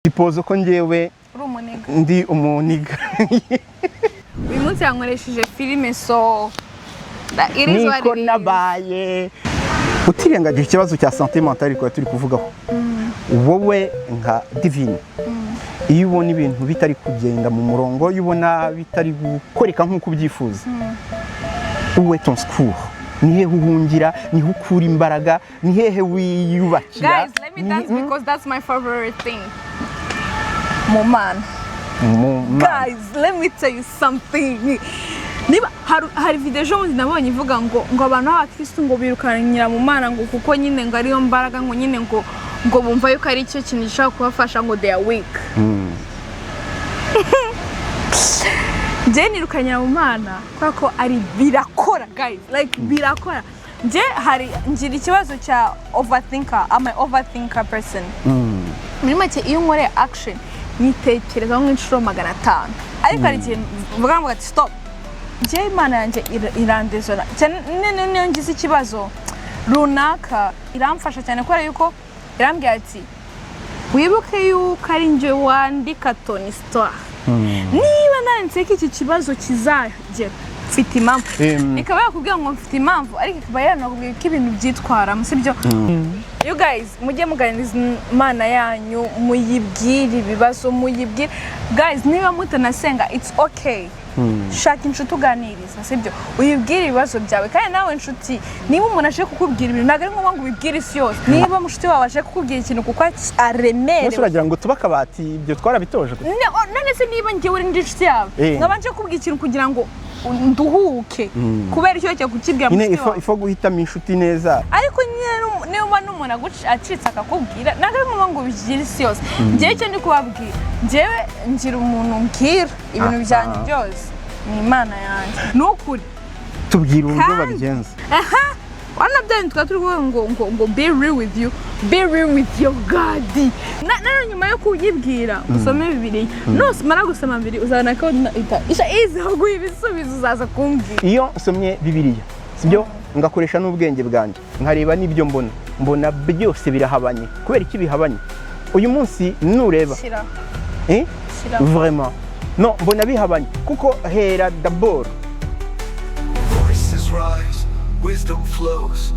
Suppose ko njyewe Uri umunigga. Ndi umunigga. Uyu munsi yankoresheje filime, so it is what Niko it is. nabaye utirengagije ikibazo cya santé mentale twari turi kuvugaho. Wowe nka Divine, iyo ubona ibintu bitari kugenda mu murongo, iyo ubona bitari gukoreka nk'uko ubyifuza, où est ton secours? Ni hehe uhungira? Niho ukura imbaraga? Ni hehe wiyubakira? Guys, let me dance because that's my favorite thing. Mu Mana. Mu Mana. Guys, let me tell you something. Niba hari video ejo bundi nabonye ivuga ngo abantu b'abakristu ngo birukankira mu Mana, ngo kuko nyine ngo ariyo mbaraga, ngo nyine ngo bumva yuko ari cyo kintu gishobora kubafasha, ngo they are weak. Njye nirukanyira mu Mana kubera ko ari birakora, guys, like birakora. Njye hari ngira ikibazo cya overthinker. I'm an overthinker person. Muri make, iyo nkoreye action nyitekerezaho nk'inshuro 500, ariko hari igihe mvuga ngo ati "Stop." Njye Imana yanjye irandezona cyane. Niyo ngize ikibazo runaka iramfasha cyane, kubera yuko irambwira ati "Wibuke yuko ari njye wandika ton histoire. Niba nanditse ko iki kibazo kizagera, mfite impamvu." Ikaba yakubwira ngo mfite impamvu, ariko ikaba yanakubwira ko ibintu byitwaramo, sibyo? You guys, mujye muganiriza Imana yanyu, muyibwire ibibazo, muyibwire. Guys, niba mutanasenga, it's okay, shaka inshuti uganiriza, sibyo? Uyibwire ibibazo byawe. Kandi nawe inshuti, niba umuntu aje kukubwira ibintu, ntabwo ari ngombwa ngo ubibwire isi yose. Niba mushuti wawe aje kukubwira ikintu kuko aremerewe, Bose uragira ngo tube akabati? Ibyo twarabitoje. None se niba njyewe uri indi nshuti yawe, nkaba nje kukubwira ikintu kugira ngo nduhuke, kubera icyo cyo kukibwira Nyine mushuti ifo wawe? Ifo guhitamo inshuti neza. Ariko nyine niba n'umuntu acitse akakubwira, ntabwo ari ngombwa ngo ubigire isi yose. Njyewe icyo ndi kubabwira, njyewe ngira umuntu mbwira ibintu byanjye byose, ni Imana yanjye, ni ukuri. Tubwira uburyo babigenza. Aha wana bya bintu twari turi kuvuga ngo be real with you, be real with your God. Na nyuma yo kuyibwira, usome Bibiliya. Numara gusoma Bibiliya, uzabona ko isha izi guha ibisubizo, uzaza kumbwira. Iyo nsomye Bibiliya, sibyo, ngakoresha n'ubwenge bwanjye, nkareba n'ibyo mbona, mbona byose birahabanye. Kubera iki bihabanye? Uyu munsi nureba Shyira. Eh? Shyira. Vraiment, no mbona bihabanye kuko hera d'abord Voices rise, wisdom flows.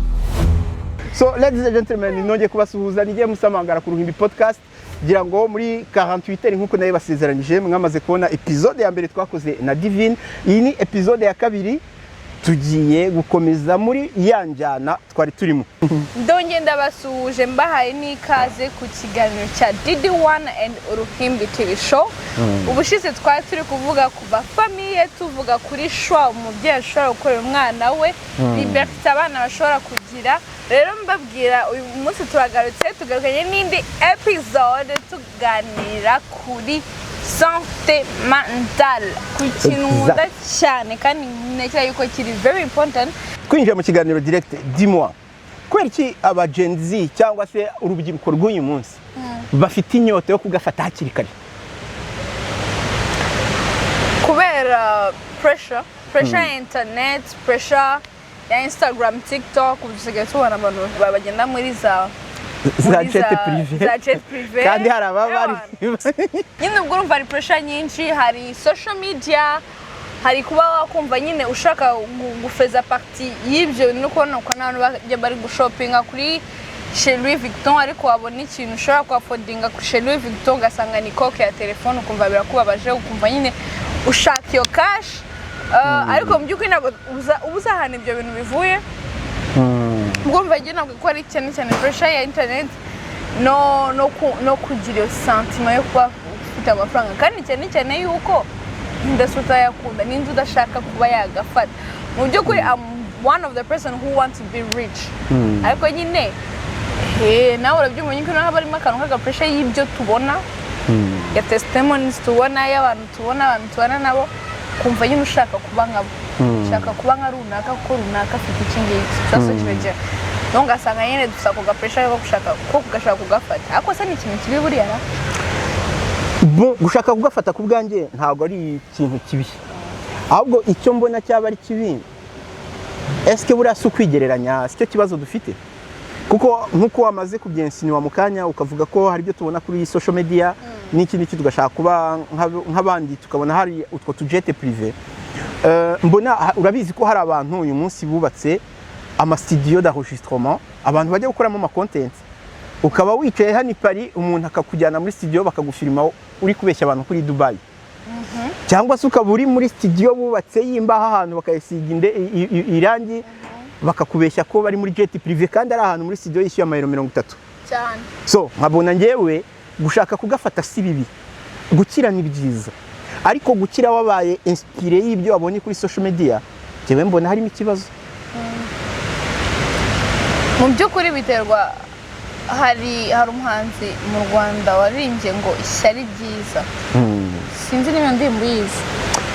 So ladies and gentlemen, nongeye kubasuhuza, nigiye musamangara ku Ruhimbi Podcast. Kugira ngo muri 48 heures, nk'uko nayo basezeranyije, mwamaze kubona episode ya mbere twakoze na Divine. Iyi ni episode ya kabiri, tugiye gukomeza muri ya njyana twari turimo. Ndongeye ndabasuhuje, mbahaye n'ikaze ku kiganiro cya DD1 and Uruhimbi TV Show. Ubushize twari turi kuvuga ku bafamille, tuvuga kuri choix umubyeyi ashobora gukorera umwana we, liberté abana bashobora kugira. Rero mbabwira, uyu munsi turagarutse, tugarukanye n'indi episode, tuganira kuri santé mentale, ku kintu nkunda cyane kandi ntekereza yuko kiri very important. Twinjiye mu kiganiro direct. Dis-moi, kubera iki aba Gen Z cyangwa se urubyiruko rw'uyu munsi bafite inyota yo kugafata hakiri kare? Kubera pressure ya internet, pressure ya Instagram, TikTok. Ubu dusigaye tubona abantu bagenda muri za za muri jet privé. Za jet privé. Kandi hari ababa bari Nyine ubwo urumva hari pressure nyinshi, hari social media, hari kuba wakumva nyine ushaka gufeza partie y'ibyo no kubona uko n'abantu bajya bari gushopinga kuri chez Louis Vuitton, ariko wabona ikintu ushobora kuaffordinga kuri chez Louis Vuitton ugasanga ni coque ya telefone, ukumva birakubabaje, ukumva nyine ushaka iyo cash. Ariko mu by'ukuri ntabwo uba uzi ahantu ibyo bintu bivuye. Ubwo urumva njye ntabwo ko ari cyane cyane pressure ya internet no kugira iyo sentiment yo kuba ufite amafaranga, kandi cyane cyane yuko ndetse utayakunda n'inzu udashaka kuba yagafata. Mu by'ukuri I'm one of the person who want to be rich, ariko nyine he nawe urabyumva nyine ko haba harimo akantu k'agapressure y'ibyo tubona, ya testimonies tubona, y'abantu tubona, abantu tubana nabo, kumva nyine ushaka kuba nkabo, ushaka kuba nka runaka kuko runaka afite iki ngiki cyose kiregera. Donc ugasanga nyine dufite ako gapressure ko gushaka, ko kugashaka kugafata. Ariko se ni ikintu kibi buriya ra? Bon, gushaka kugafata ku bwanjye ntabwo ari ikintu kibi. Ahubwo icyo mbona cyaba ari kibi, esike buriya si ukwigereranya? Si cyo kibazo dufite? Kuko nk'uko wamaze kubyinsinuwa mu kanya, ukavuga ko hari ibyo tubona kuri social media. n'iki n'iki, tugashaka kuba nk'abandi, tukabona hari utwo tujet privé. Mbona urabizi ko hari abantu uyu munsi bubatse amastudio d'enregistrement, abantu bajya gukoramo ama content. Ukaba wicaye hano i Paris, umuntu akakujyana muri studio, bakagufilima uri kubeshya abantu kuri Dubai, cyangwa se ukaba uri muri studio bubatse y'imbaho ahantu, bakayisiga irangi, bakakubeshya ko bari muri jet privé kandi ari ahantu muri studio yishyuye amayero 30. Cyane. So nkabona njyewe gushaka kugafata si bibi, gukira ni byiza, ariko gukira wabaye inspiré y'ibyo wabonye kuri social media, njyewe mbona harimo ikibazo. Mu by'ukuri biterwa. Hari umuhanzi mu Rwanda waririmbye ngo "Ishyari ryiza". Sinzi niba ndirimbo uyizi,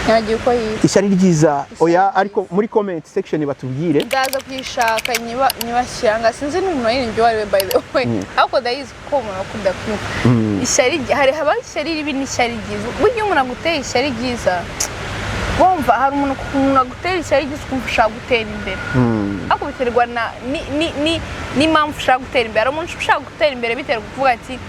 ntibagiwe uko yitwa. Ishyari ryiza, oya. Ryiza. Ariko muri comment section batubwire. Ndaza kuyishaka nyibashyira nga sinzi n'umuntu waririmbye uwo ari we, by the way, ariko ndayizi kuko umuntu akunda kwibuka ishyari hari habaho ishyari ribi n'ishyari ryiza. Burya iyo umuntu aguteye ishyari ryiza, wumva hari umuntu agutera ishyari ryiza, ukumva ushaka gutera imbere, ariko biterwa na n'impamvu ushaka gutera imbere. Hari umuntu ushaka gutera imbere biterwa kuvuga ati: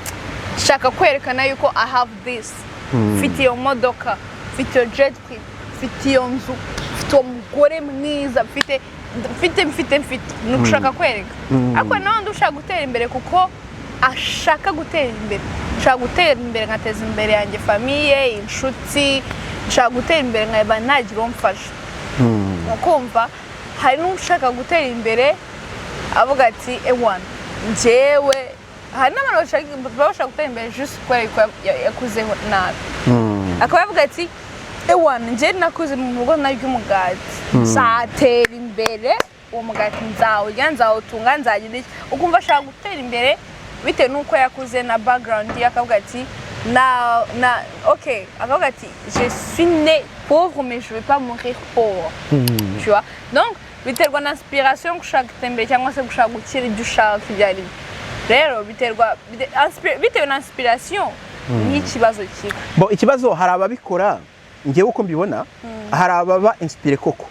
"Shaka kwerekana yuko I have this, mfite iyo modoka, mfite iyo jet privé, mfite iyo nzu, mfite uwo mugore mwiza, mfite, mfite, mfite, mfite." Ni ugushaka kwereka. Ariko n'undi ushaka gutera imbere kuko ashaka gutera imbere: nshaka gutera imbere nkateza imbere yanjye, famille, inshuti, nshaka gutera imbere nkaba nagira uwo mfasha. Ukumva hari n'ushaka gutera imbere avuga ati: "Ewana, njyewe." Hari n'abantu baba bashaka gutera imbere juste kubera yuko yakuzeho nabi, akaba yavuga ati: "Ewana, njyewe nakuze mu rugo narya umugati, nzatera imbere, uwo mugati nzawurya, nzawutunga, nzagira iki." Ukumva ashaka gutera imbere bitewe n'uko yakuze na background ye, akavuga ati na ok, akavuga ati: "Je suis né pauvre, mais je vais pas mourir pauvre", tu vois. Donc biterwa na inspiration yo gushaka gutera imbere cyangwa se gushaka gukira, ibyo ushaka ibyo ari byo. Rero biterwa bitewe na inspiration n'ikibazo kiba. Bo, ikibazo, hari ababikora, ngewe uko mbibona, hari ababa inspiré koko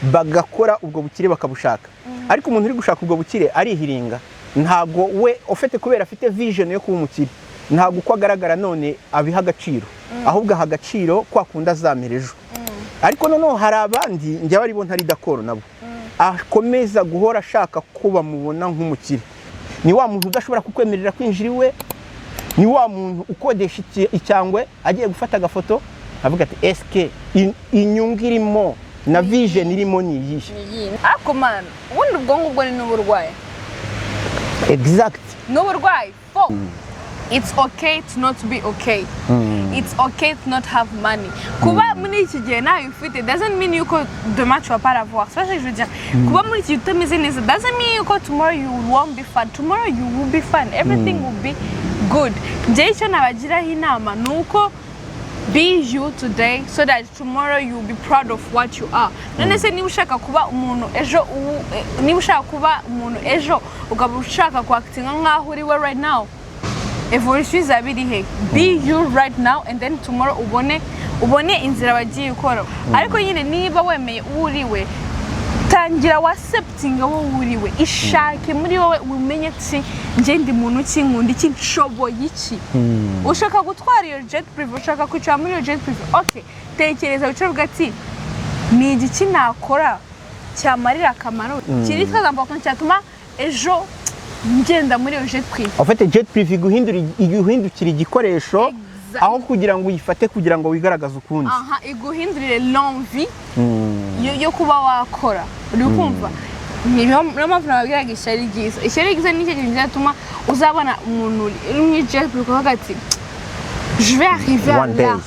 bagakora ubwo bukire, bakabushaka, ariko umuntu uri gushaka ubwo bukire arihiringa. Ntabwo we ufite, kubera afite vision yo kuba umukire, ntabwo uko agaragara none abiha agaciro, ahubwo aha agaciro kwa kundi azamera ejo. Ariko noneho hari abandi, njyewe aribo ntari d'accord nabo, akomeza guhora ashaka ko bamubona nk'umukire. Ni wa muntu udashobora kukwemerera kwinjira iwe, ni wa muntu ukodesha icyangwe agiye gufata agafoto, avuga ati: "Eske inyungu irimo na vision irimo ni iyihe?" Ariko man, ubundi ubwonko bwo ni n'uburwayi. Exact. N'uburwayi fo. It's okay to not be okay, it's okay to not have money. Kuba muri iki gihe ntayo ufite doesn't mean yuko demain tu vas pas l'avoir. C'est pas ça que je veux dire. Kuba muri iki gihe utameze neza doesn't mean yuko tomorrow you won't be fine. Tomorrow you will be fine, everything will be good. Njyewe icyo nabagiraho inama ni uko be you today so that tomorrow you will be proud of what you are. None se niba ushaka kuba umuntu ejo, niba ushaka kuba umuntu ejo, ukaba ushaka kwactinga nk'aho uri we right now, evolution izaba iri he? Be you right now and then tomorrow ubone inzira wagiye ukora. Ariko nyine niba wemeye uwo uri we, tangira wacceptinga wowe uri we, ishake muri wowe, umenye ati: "Njye ndi muntu ki? Nkunda iki? Nshoboye iki?" Ushaka gutwara iyo jet privé, ushaka kwicara muri iyo jet privé, okay, tekereza, wicare uvuga ati: "Ni igiki nakora cyamarira akamaro, kiri très important, cyatuma ejo ngenda muri iyo jet privé?" En fait, jet privé iguhindukira igikoresho aho kugira ngo uyifate kugira ngo wigaragaze ukundi. Aha, iguhindurire l'envie yo kuba wakora. Uri kumva? Niyo mpamvu nababwiraga ishyari ryiza. Ishyari ryiza ni cyo kintu cyatuma uzabona umuntu uri muri jet privé ukavuga ati: "Je vais arriver à One day. là.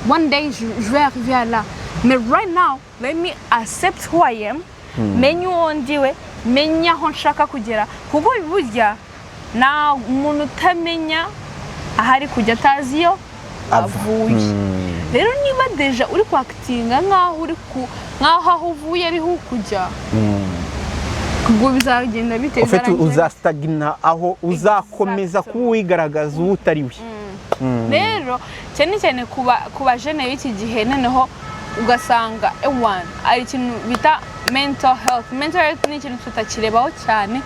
One day je vais arriver à là, mais right now let me accept who I am, menye uwo ndiwe, menye aho nshaka kugera." Kuko burya nta muntu utamenya ahari kujya atazi iyo avuye. Rero niba déjà uri kwactinga nk'aho uri ku nk'aho aho uvuye ariho kujya, ubwo bizagenda bite? En fait, Bizarangira. Uzastagna aho, uzakomeza Exactement. kuba wigaragaza uwo utari we. Rero cyane cyane ku bajene b'iki gihe, noneho ugasanga ewana ari ikintu bita mental health. Mental health ni ikintu tutakirebaho cyane,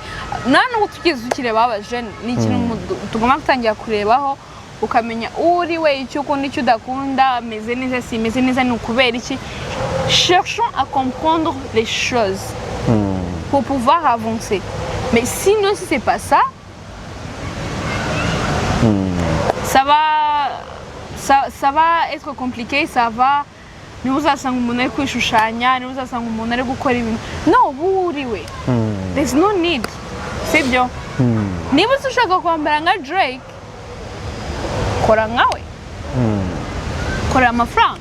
nta nubwo tugeze tukirebaho abajene. Ni ikintu tugomba gutangira kurebaho. Ukamenya uwo uri we, icyo ukunda, icyo udakunda, ameze neza, simeze neza, ni ukubera iki. Cherchons à comprendre les choses pour pouvoir avancer. Mais sinon, si c'est pas ça, ça va être compliqué, ça va, niba uzasanga umuntu ari kwishushanya, niba uzasanga umuntu ari gukora ibintu, no uba uri we, there's no need, sibyo? Niba uzi ushaka kwambara nka Drake, kora nkawe, korera amafaranga.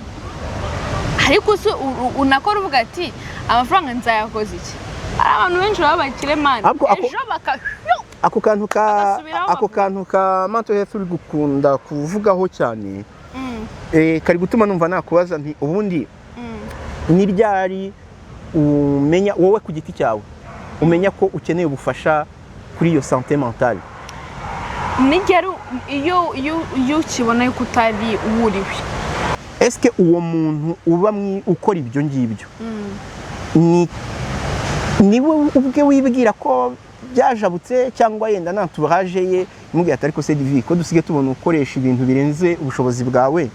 Ariko se unakora uvuga ati: "Amafaranga nzayakoze iki?" Hari abantu benshi baba bakire, man, ejo baka Ako kantu ka bagasubiraho. Ako kantu ka mental health uri gukunda kuvugaho cyane, kari gutuma numva nakubaza nti: ubundi ni ryari umenya wowe ku giti cyawe, umenya ko ukeneye ubufasha kuri iyo santé mentale? Ni ryari? Iyo ukibona yuko utari uwuriwe. Eske uwo muntu uba ukora ibyo ngibyo ni niwe ubwe wibwira ko byajabutse, cyangwa yenda na entourage ye imubwira ati: "Ariko se Divi, ko dusigaye tubona ukoresha ibintu birenze ubushobozi bwawe,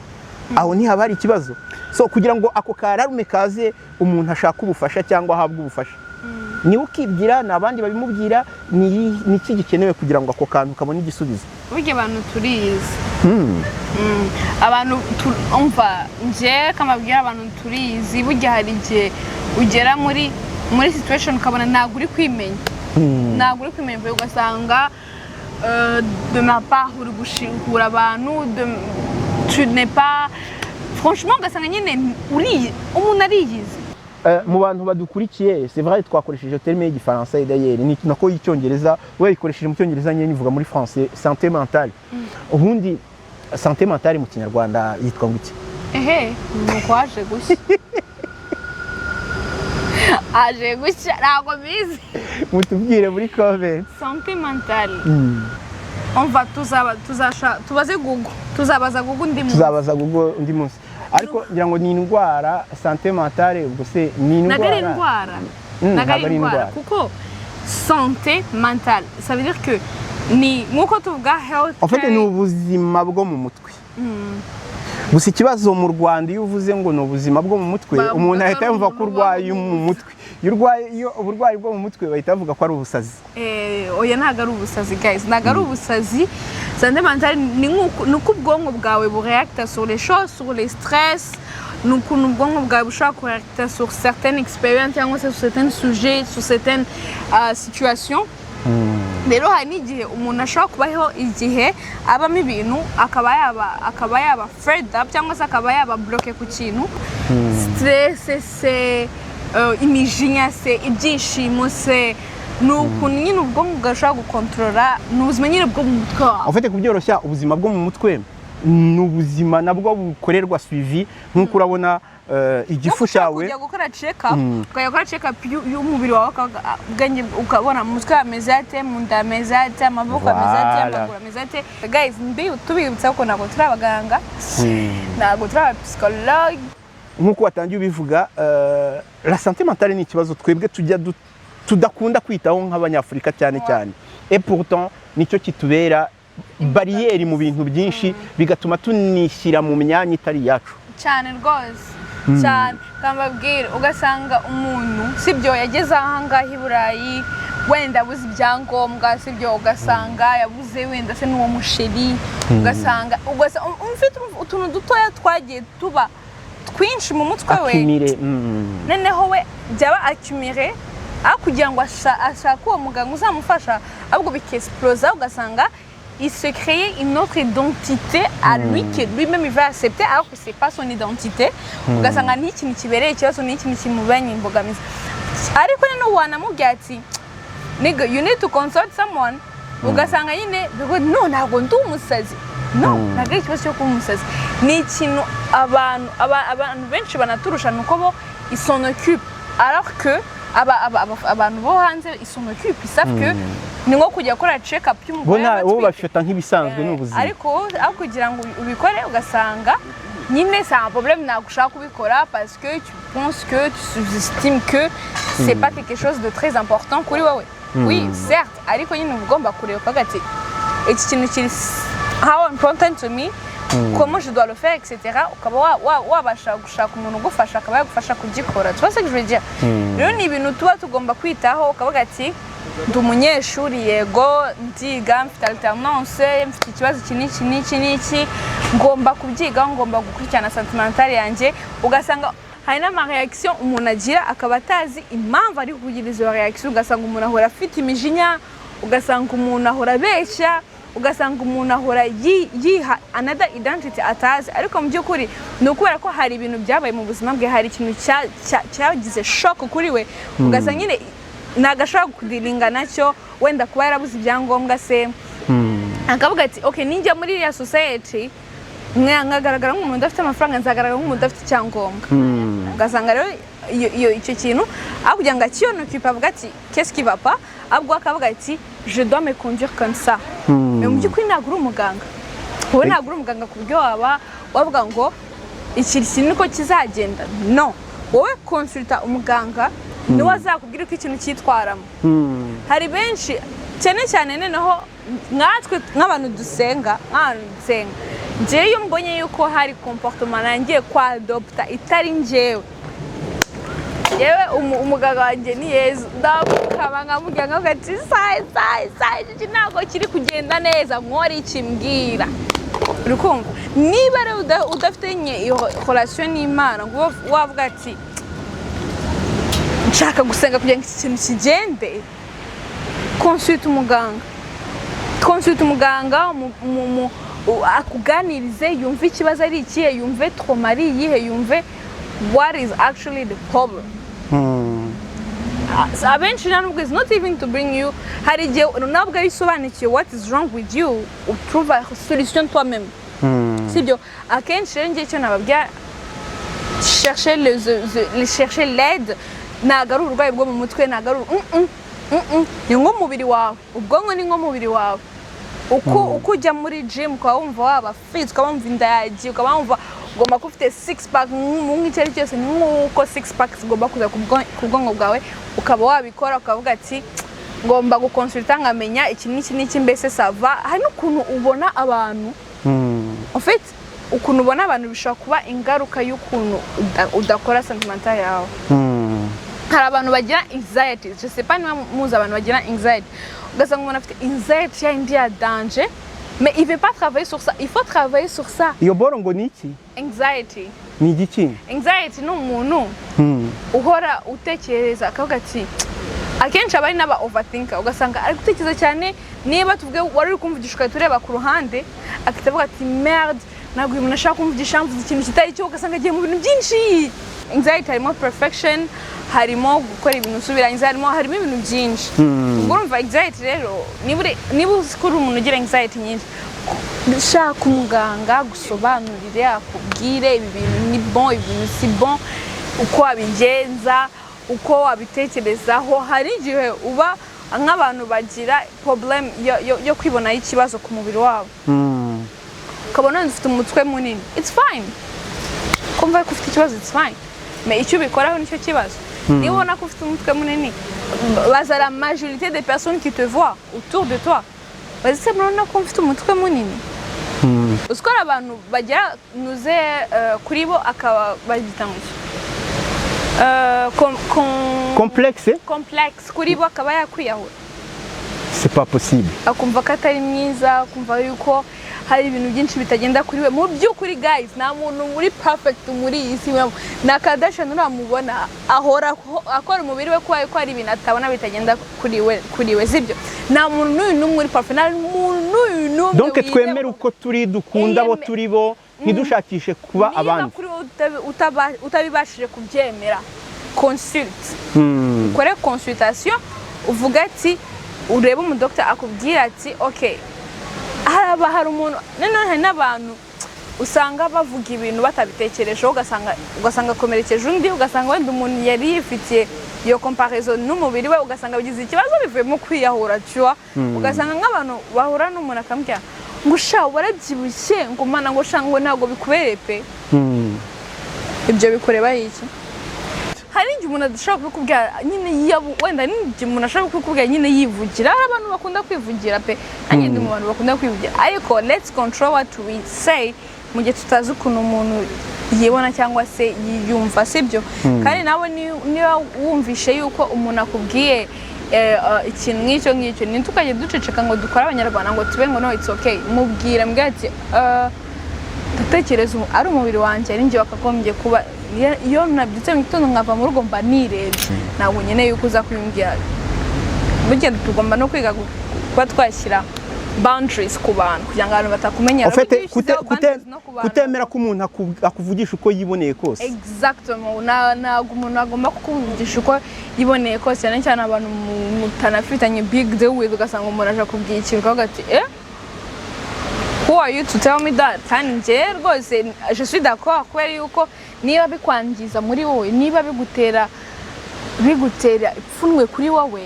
aho ntihaba hari ikibazo?" So kugira ngo ako ka alarme kaze, umuntu ashaka ubufasha cyangwa ahabwe ubufasha, niwe ukibwira, ni abandi babimubwira, ni iki gikenewe kugira ngo ako kantu kabone igisubizo? Burya abantu turizi. Abantu umva, njye kamabwira, abantu turizi. Burya hari igihe ugera muri situation ukabona ntabwo uri kwimenya, ntabwo uri kwimenya pe, ugasanga de ma part uri gushikura abantu de, tu n'es pas franchement, ugasanga nyine uri umuntu ariyizi. Mu bantu badukurikiye, c'est vrai, twakoresheje terme y'igifaransa d'ailleurs, ni nako y'icyongereza, we yikoresheje mu cyongereza, nyine nivuga muri français santé mentale. Ubundi santé mentale mu kinyarwanda yitwa ngo iki? Ehe, nuko waje gushya, aje gushya, ntabwo bizi. Mutubwire muri comments. Santé mentale, umva, tuzaba tuzasha tubaze Google, tuzabaza Google undi munsi. Tuzabaza Google undi munsi, ariko ngira ngo ni indwara santé mentale, ubwo se ni Ntabwo ari indwara? Indwara. Ntabwo Ntabwo ari indwara, kuko santé mentale, ça veut dire que ni nk'uko tuvuga health En fait, care. ni ubuzima bwo mu mutwe. Gusa ikibazo mu Rwanda, iyo uvuze ngo ni ubuzima bwo mu mutwe, Bavuga umuntu ko ahita ari yumva ko umuntu urwaye uba mu mutwe. Iyo urwaye, iyo uburwayi bwo mu mutwe, bahita bavuga ko ari ubusazi. Oya, ntabwo ari ubusazi, guys, ntabwo ari ubusazi. Santé mentale ni nk'uko, ni uko ubwonko bwawe bureacta sur les choses, sur les stress, ni ukuntu ubwonko bwawe bushobora kureacta sur certaines expériences cyangwa se sur certains sujets, sur certaines situations. Rero hari n'igihe umuntu ashobora kubaho igihe abamo ibintu, akaba yaba fed up cyangwa se akaba yaba bloqué ku kintu, stress se, imijinya se, ibyishimo se, ni ukuntu nyine ubwonko bwashobora gukontorora, ni ubuzima nyine bwo mu mutwe wawe. En fait, kubyoroshya, ubuzima bwo mu mutwe ni ubuzima nabwo bukorerwa suivi, nk'uko urabona igifu Ushobora cyawe kujya gukora check up, ukajya gukora check up y'umubiri wawe, ubwenge, ukabona mu mutwe hameze ate, mu nda hameze ate, amaboko ameze ate, Voilà. amaguru ameze ate. Guys, mbi tubibutsa ko ntabwo turi abaganga, ntabwo turi abapsychologue. Nk'uko watangiye ubivuga, la santé mentale ni ikibazo twebwe tujya tudakunda kwitaho nk'abanyafurika cyane cyane, et pourtant nicyo kitubera bariyeri mu bintu byinshi, bigatuma tunishyira mu myanya itari iyacu. Cyane rwose, cyane. Kambabwira, ugasanga umuntu, sibyo, yageze ahangaha i Burayi, wenda abuze ibyangombwa, sibyo, ugasanga yabuze wenda se n'uwo musheri, ugasanga ufite utuntu dutoya twagiye tuba twinshi mu mutwe we. Accumulé. Noneho we byaba accumulé, aho kugira ngo ashake uwo muganga uzamufasha, ahubwo bikexplosa, ugasanga il se crée une autre identité à lui que lui-même il va accepter alors que c'est pas son identité. Ugasanga ni ikintu kibereye ikibazo, ni ikintu kimubanye imbogamizi. Ariko noneho wanamubwira ati: "Nigga, you need to consult someone," ugasanga nyine no, ntabwo ndi umusazi. No, ntabwo ari ikibazo cyo kuba umusazi, ni ikintu abantu benshi banaturusha, ni uko bo ils s'en occupent, alors que abantu bo hanze ils s'en occupent, ils savent que ni nko kujya gukora check up Bo y'umugore bo atwite. babifata nk'ibisanzwe, ni ubuzima. Ariko aho kugira ngo ubikore, ugasanga nyine c'est un problème, ntabwo ushaka kubikora parce que tu penses que tu sous-estimes que c'est pas quelque chose de très important kuri wowe. Oui, certes, ariko nyine uba ugomba kureba ukavuga ati: "Iki kintu kiri How important to me, comment je dois le faire, etc. Ukaba wabasha gushaka umuntu ugufasha, akaba yagufasha kugikora. Tu vois ce que je veux dire? Rero ni ibintu tuba tugomba kwitaho, ukavuga ati: "Ndi umunyeshuri, yego ndiga, mfite alternance, mfite ikibazo iki n'iki n'iki n'iki, ngomba kubyigaho, ngomba gukurikirana santé mentale yanjye." Ugasanga hari n'ama réaction umuntu agira akaba atazi impamvu ari kugira izo réaction. Ugasanga umuntu ahora afite imijinya, ugasanga umuntu ahora abeshya, ugasanga umuntu ahora yiha another identity atazi. Ariko mu by'ukuri ni ukubera ko hari ibintu byabaye mu buzima bwe, hari ikintu cyagize shock kuri we, ugasanga nyine ntabwo ashobora kudealinga nacyo. Wenda kuba yarabuze ibyangombwa se, akavuga ati: "Ok, ninjya muri iriya society nkagaragara nk'umuntu udafite amafaranga, nzagaragara nk'umuntu udafite icyangombwa." Ugasanga rero iyo icyo kintu, aho kugira ngo akiy'occupe avuga ati: "Qu'est-ce qui va pas?", ahubwo akavuga ati: "Je dois me conduire comme ça." Mais mu by'ukuri ntabwo uri umuganga wowe, ntabwo uri umuganga ku buryo waba wavuga ngo iki kintu niko kizagenda. No, wowe consulta umuganga, niwe azakubwira uko ikintu cyitwaramo. Hari benshi cyane cyane, noneho nkatwe nk'abantu dusenga, njyewe iyo mbonye yuko hari comportement nangiye kwadopta itari njyewe, yewe, umuganga wanjye ni Yezu, ndamukaba nkamubwira, nkavuga ati: "Sayi sayi sayi, iki ntabwo kiri kugenda neza, nkora iki? Mbwira." Uri kumva? Niba rero udafite iyo relation n'Imana ngo ube wavuga ati: "Nshaka gusenga kugira ngo iki kintu kigende", consulte umuganga, consulte umuganga akuganirize, yumve ikibazo ari ikihe, yumve trauma ari iyihe, yumve what is actually the problem. Abenshi nta nubwo is not even to bring you, hari igihe nabwo iyo usobanukiwe what is wrong with you, utrouva solution toi-même, sibyo? Akenshi rero njye icyo nababwira, chercher l'aide. Ntabwo ari uburwayi bwo mu mutwe, ntabwo ari Ni nk'umubiri wawe, ubwonko ni nk'umubiri wawe. Uko ujya muri gym ukaba wumva waba fit, ukaba wumva inda yagiye, ukaba wumva ugomba kuba ufite six pack nk'icyo ari cyo cyose, ni nk'uko six pack zigomba kuza ku bwonko bwawe, ukaba wabikora, ukavuga ati: "Ngomba guconsulta nkamenya iki n'iki n'iki, mbese ça va." Hari n'ukuntu ubona abantu, en fait ukuntu ubona abantu bishobora kuba ingaruka y'ukuntu udakora santé mentale yawe. Hari abantu bagira anxiety, je sais pas niba muzi abantu bagira anxiety. Ugasanga umuntu afite anxiety ya indi ya danger, mais il veut pas travailler sur ça. Il faut travailler sur ça. Iyo boro ngo ni iki? Anxiety. Ni igiki? Anxiety ni umuntu uhora utekereza, akavuga ati, akenshi aba ari n'aba overthinker, ugasanga ari gutekereza cyane. Niba tuvuge wari uri kumvugisha, ugahita ureba ku ruhande, agahita avuga ati: "Merde, ntabwo uyu muntu ashaka kumvugisha, mvuze ikintu kitari cyo." Ugasanga agiye mu bintu byinshi. Anxiety harimo perfection, harimo gukora ibintu usubirangiza, harimo ibintu byinshi. Ubwo urumva anxiety rero, niba uzi ko uri umuntu ugira anxiety nyinshi, shaka umuganga gusobanurire, akubwire ibi bintu ni bon, ibi bintu si bon, uko wabigenza, uko wabitekerezaho. Hari igihe uba nk'abantu bagira problème yo kwibonaho ikibazo ku mubiri wabo, ukabona wenda ufite umutwe munini. It's fine kumva ko ufite ikibazo, it's fine, mais icyo ubikoraho nicyo kibazo. Niba ubona ko ufite umutwe munini, baza la majorité des personnes qui te voient autour de toi, bazi se: "Murabona ko mfite umutwe munini?" Uzi ko hari abantu bagira nuze kuri bo, akaba bagita ngo iki? Complexe. Complexe kuri bo, akaba yakwiyahura. C'est pas possible. Akumva ko atari mwiza, akumva yuko hari ibintu byinshi bitagenda kuri we. Mu by'ukuri guys, nta muntu muri perfect muri iyi si. Na Kardashian uramubona ahora akora umubiri we kubera ko hari ibintu atabona bitagenda kuri we, sibyo? Nta muntu n'uyu n'umwe uri perfect, nta muntu n'uyu n'umwe. Donc twemere uko turi, dukunda abo turi bo, ntidushakishe kuba Niba abandi. kuri wowe utabibashije kubyemera, consult, ukore consultation, uvuga ati, urebe umudokita akubwira ati: "Ok." Haraba hari umuntu, noneho hari n'abantu usanga bavuga ibintu batabitekerejeho, ugasanga akomerekeje undi, ugasanga wenda umuntu yari yifitiye iyo comparaison n'umubiri we, ugasanga bigize ikibazo, bivuyemo kwiyahura cyuwa. Ugasanga nk'abantu bahura n'umuntu akamubwira ngo: "Sha, warabyibushye", ngo: "Mana", ngo: "Sha", ngo: "Ntabwo bikubereye pe." Ibyo bikureba iki? Hari igihe umuntu adashobora kubikubwira nyine, wenda n'igihe umuntu ashobora kubikubwira nyine yivugira. Hari abantu bakunda kwivugira pe, nanjye ndi mu bantu bakunda kwivugira, ariko let's control what we say mu gihe tutazi ukuntu umuntu yibona cyangwa se yiyumva, sibyo? Kandi nawe niba wumvishe yuko umuntu akubwiye ikintu nk'icyo ngicyo, ntitukajye duceceka ngo dukore Abanyarwanda ngo tube ngo "No, it's okay." Mubwire, mbwira ati "Ndatekereza ari umubiri wanjye, ari njye wakagombye kuba iyo nabyutse mu gitondo nkava mu rugo mba nirebye, ntabwo nkeneye yuko uza kubimbwira." Burya tugomba no kwiga kuba twashyira boundaries ku bantu kugira ngo abantu batakumenyera. En fait, Burya iyo ushyizeho boundaries no ku bantu- kutemera ko umuntu akuvugisha uko yiboneye kose. Exactement. Ntabwo umuntu agomba kukuvugisha uko yiboneye kose, cyane cyane abantu mutanafitanye big deal with. Ugasanga umuntu aje akubwira ikintu, ukavuga ati "Eh, who are you to tell me that?" Kandi njye rwose je suis d'accord, kubera yuko niba bikwangiza muri wowe, niba bigutera ipfunwe kuri wowe,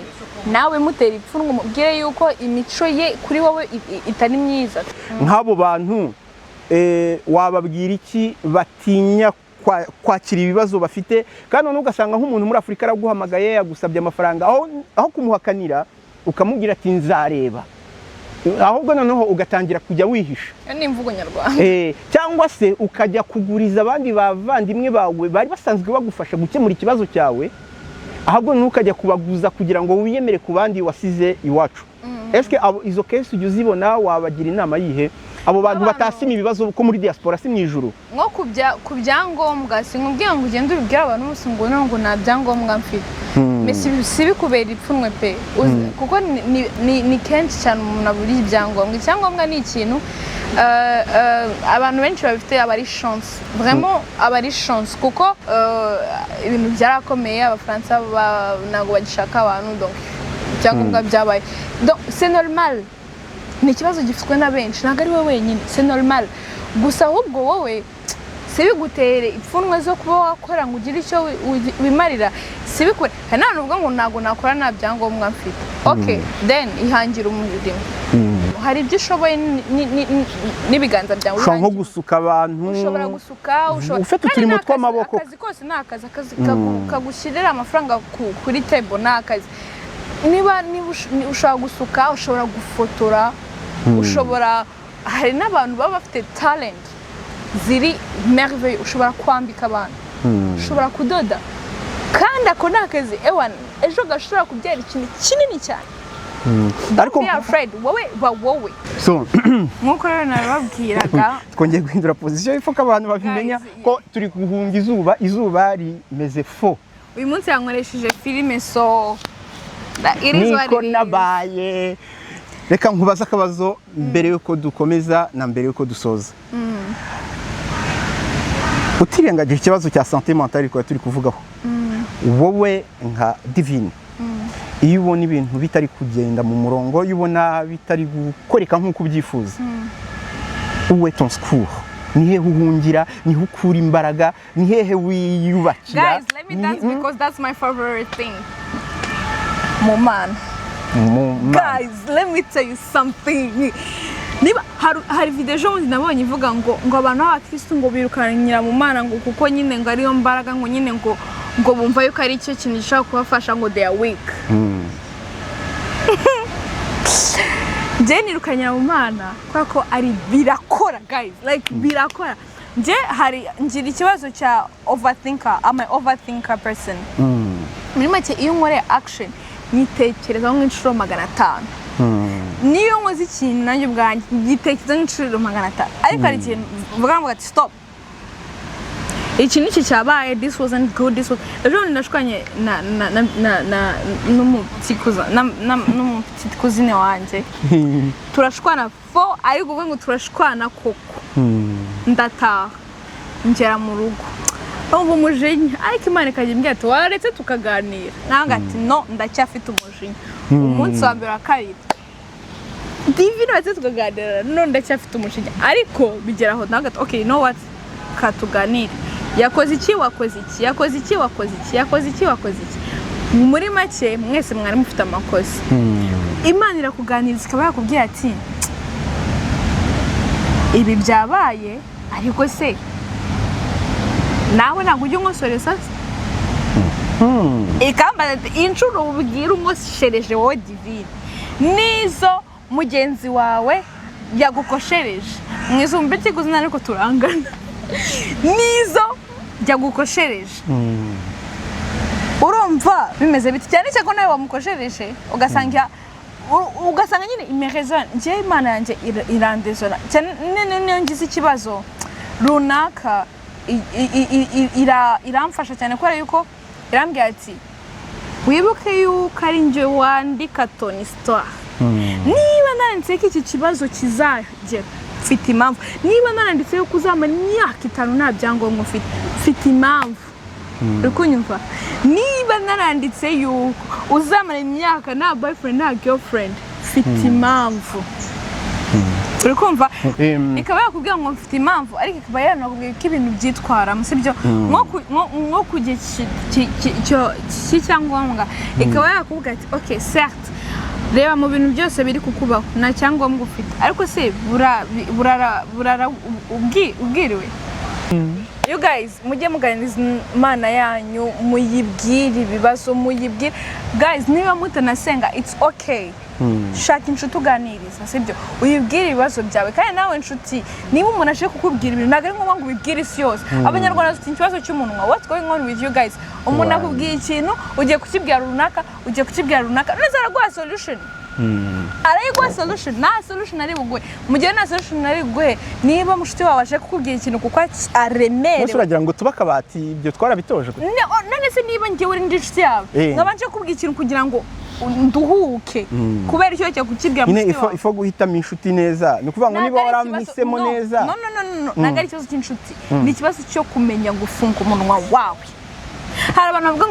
nawe mutera ipfunwe, umubwire yuko imico ye kuri wowe itari myiza. Nk'abo bantu wababwira iki batinya kwakira ibibazo bafite? Kandi noneho ugasanga nk'umuntu muri Afurika araguhamagaye, yagusabye amafaranga, aho kumuhakanira ukamubwira ati "Nzareba", ahubwo noneho ugatangira kujya wihisha. Iyo ni imvugo nyarwanda. Cyangwa se ukajya kuguriza abandi bavandimwe bawe bari basanzwe bagufasha gukemura ikibazo cyawe, ahubwo ntukajya kubaguza kugira ngo wiyemere ku bandi wasize iwacu. Eske abo izo case ujya uzibona? Wabagira inama yihe abo bantu batasima ibibazo ko muri diaspora si mu ijuru? Nko ku byangombwa, sinkubwira ngo ugende ubibwire abantu bose ngo no ngo nta byangombwa mfite. Mais si bikubera ipfunwe pe. Kuko ni kenshi cyane umuntu abura ibyangombwa. Icyangombwa ni ikintu abantu benshi babifite, aba ari chance, vraiment aba ari chance, kuko ibintu byarakomeye, Abafaransa ntabwo bagishaka abantu, donc ibyangombwa byabaye. Donc c'est normal, ni ikibazo gifitwe na benshi, ntabwo ari wowe wenyine, c'est normal. Gusa ahubwo wowe si bigutere ipfunwe zo kuba wakora ngo ugire icyo wimarira, si bikore. Hari n'abantu bavuga ngo "Ntabwo nakora nta byangombwa mfite." Ok, then ihangira umurimo, hari ibyo ushoboye n'ibiganza byawe. Ushobora nko gusuka abantu. Ushobora gusuka, ushobora Ufite kandi uturimo ni akazi- tw'amaboko. Akazi kose ni akazi, akazi kagushyirira amafaranga kuri table ni akazi. Niba ushobora gusuka, ushobora gufotora, ushobora, hari n'abantu baba bafite talent ziri merveille, ushobora kwambika abantu, ushobora kudoda, kandi ako ni akazi ewana ejo gashobora kubyara ikintu kinini cyane. Ariko Be afraid, wowe ba wowe. So Nk'uko rero nabibabwiraga, twongeye guhindura position, il faut ko abantu babimenya Guys, ko turi guhunga izuba, izuba rimeze fo. Uyu munsi yankoresheje filime, so it is what Niko it is. nabaye. Reka nkubaze akabazo mbere yuko dukomeza na mbere yuko dusoza. Utirengagije ikibazo cya santé mentale twari turi kuvugaho, wowe nka Divine, iyo ubona ibintu bitari kugenda mu murongo, iyo ubona bitari gukoreka nk'uko ubyifuza, où est ton secours? Ni hehe uhungira? Niho ukura imbaraga? Ni hehe wiyubakira? Guys, let me dance because that's my favorite thing. Mu Mana. Mu Mana. Guys, let me tell you something. Niba hari video ejo bundi nabonye ivuga ngo abantu b'abakristu ngo birukankira mu Mana, ngo kuko nyine ngo ariyo mbaraga, ngo nyine ngo bumva yuko ari cyo kintu gishobora kubafasha, ngo they are weak. Njye nirukanyira mu Mana kubera ko ari birakora, guys, like birakora. Njye hari ngira ikibazo cya overthinker. I'm an overthinker person. Muri make, iyo nkoreye action nyitekerezaho nk'inshuro 500. Niyo nkoze ikintu nanjye ubwanjye ngitekerezaho nk'inshuro 500. Ariko hari ikintu mvuga ngo ati "Stop, iki niki cyabaye, this wasn't good, this was." Ejo bundi nashwanye na n'umutikuza n'umupetite cousine wanjye, turashwana fo, ariko uvuga ngo turashwana koko. Ndataha, ngera mu rugo numva umujinya, ariko Imana ikajya imbwira ati "Waretse tukaganira?" Nawe ati "No, ndacyafite umujinya." Umunsi wa mbere, wa kabiri, Divine, waretse tukaganira? No, ndacyafite umujinya. Ariko bigera aho nawe ati "Okay, you know what, katuganire. Yakoze iki? Wakoze iki? Yakoze iki? Wakoze iki? Yakoze iki? Wakoze iki?" Muri make, mwese mwari mufite amakosa. Imana irakuganiriza, ikaba yakubwira ati "Ibi byabaye, ariko se nawe ntabwo ujya unkosoreza se?" Ikambaza ati: "Inshuro ubwira umoshereje wowe Divine nizo mugenzi wawe yagukoshereje mwizumba ikiguzi, ariko turangana nizo yagukoshereje, urumva bimeze biti?" Cyane cyane ko nawe wamukoshereje, ugasanga nyine imereza. Njyewe Imana yanjye irandezona cyane. Niyo ngize ikibazo runaka, iramfasha cyane, kubera yuko irambwira ati: "Wibuke yuko ari njye wandika ton histoire. Niba naranditse ko iki kibazo kizagera, mfite impamvu. Niba naranditse yuko uzamara imyaka 5 nta byangombwa ufite, mfite impamvu. Uri kunyumva? Niba naranditse yuko uzamara imyaka nta boyfriend, nta girlfriend, mfite impamvu. Uri kumva?" Ikaba yakubwira ngo mfite impamvu, ariko ikaba yanakubwira ko ibintu byitwaramo, sibyo? Nko ku gihe cy'icyangombwa, ikaba yakubwira ati: "Ok, certes, reba mu bintu byose biri kukubaho, nta cyangombwa ufite, ariko se burara burara ubwiriwe?" You guys, mujye muganiriza Imana yanyu, muyibwire ibibazo, muyibwire. Guys, niba mutanasenga, it's okay, shaka inshuti uganiriza, sibyo? Uyibwire ibibazo byawe. Kandi nawe inshuti, niba umuntu aje kukubwira ibintu, ntabwo ari ngombwa ngo ubibwire isi yose. Abanyarwanda dufite ikibazo cy'umunwa. What's going on with you guys? Umuntu akubwiye ikintu, ugiye kukibwira runaka, ugiye kukibwira runaka, none araguha solution? Arayiguha solution? Nta solution ari buguhe. Mu gihe nta solution ari buguhe, niba mushuti wawe aje kukubwira ikintu kuko aremerewe, Mbese uragira ngo tube akabati? Ibyo twarabitojwe. None se niba njyewe uri indi nshuti yawe, nkaba nje kukubwira ikintu kugira ngo nduhuke, kubera icyo cyo kukibwira Nyine mushuti ifo wawe? Ifo guhitamo inshuti neza, ni ukuvuga ngo niba Ntabwo ari ikibazo- warampisemo no, neza. No, no, no, no, ntabwo ari ikibazo cy'inshuti, ni ikibazo cyo kumenya gufunga umunwa wawe. Hari abantu bavuga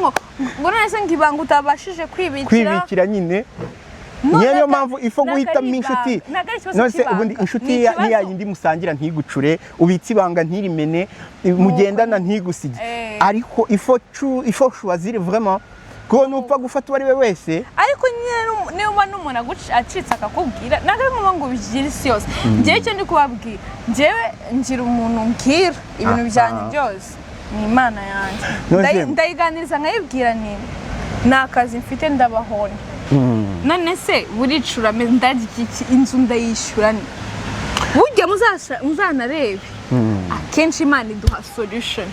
ngo none se ngo ibanga utabashije kwibikira. Kwibikira nyine. No, niyo ntabwo- mpamvu ifo ntabwo ari guhitamo inshuti. ibanga. Ntabwo ari ikibazo None se cy'ibanga. ubundi inshuti Ni ni ya ikibazo- yindi musangira ntigucure, ubitse ibanga ntirimene, mugendana ntigusige. Ariko il faut choisir vraiment, kuko nupfa gufata uwo ari we wese. Ariko nyine niba n'umuntu acitse akakubwira, ntabwo ari ngombwa ngo ubigire isi yose. Njyewe icyo ndi kubabwira, njyewe ngira umuntu mbwira ibintu byanjye byose, ni Imana yanjye. None Ndayiganiriza, nkayibwira nti: "Ni akazi mfite, ndabahonye. None se buricura, ndarya iki? Inzu ndayishyura?" Ni burya muzanarebe, akenshi Imana iduha solution.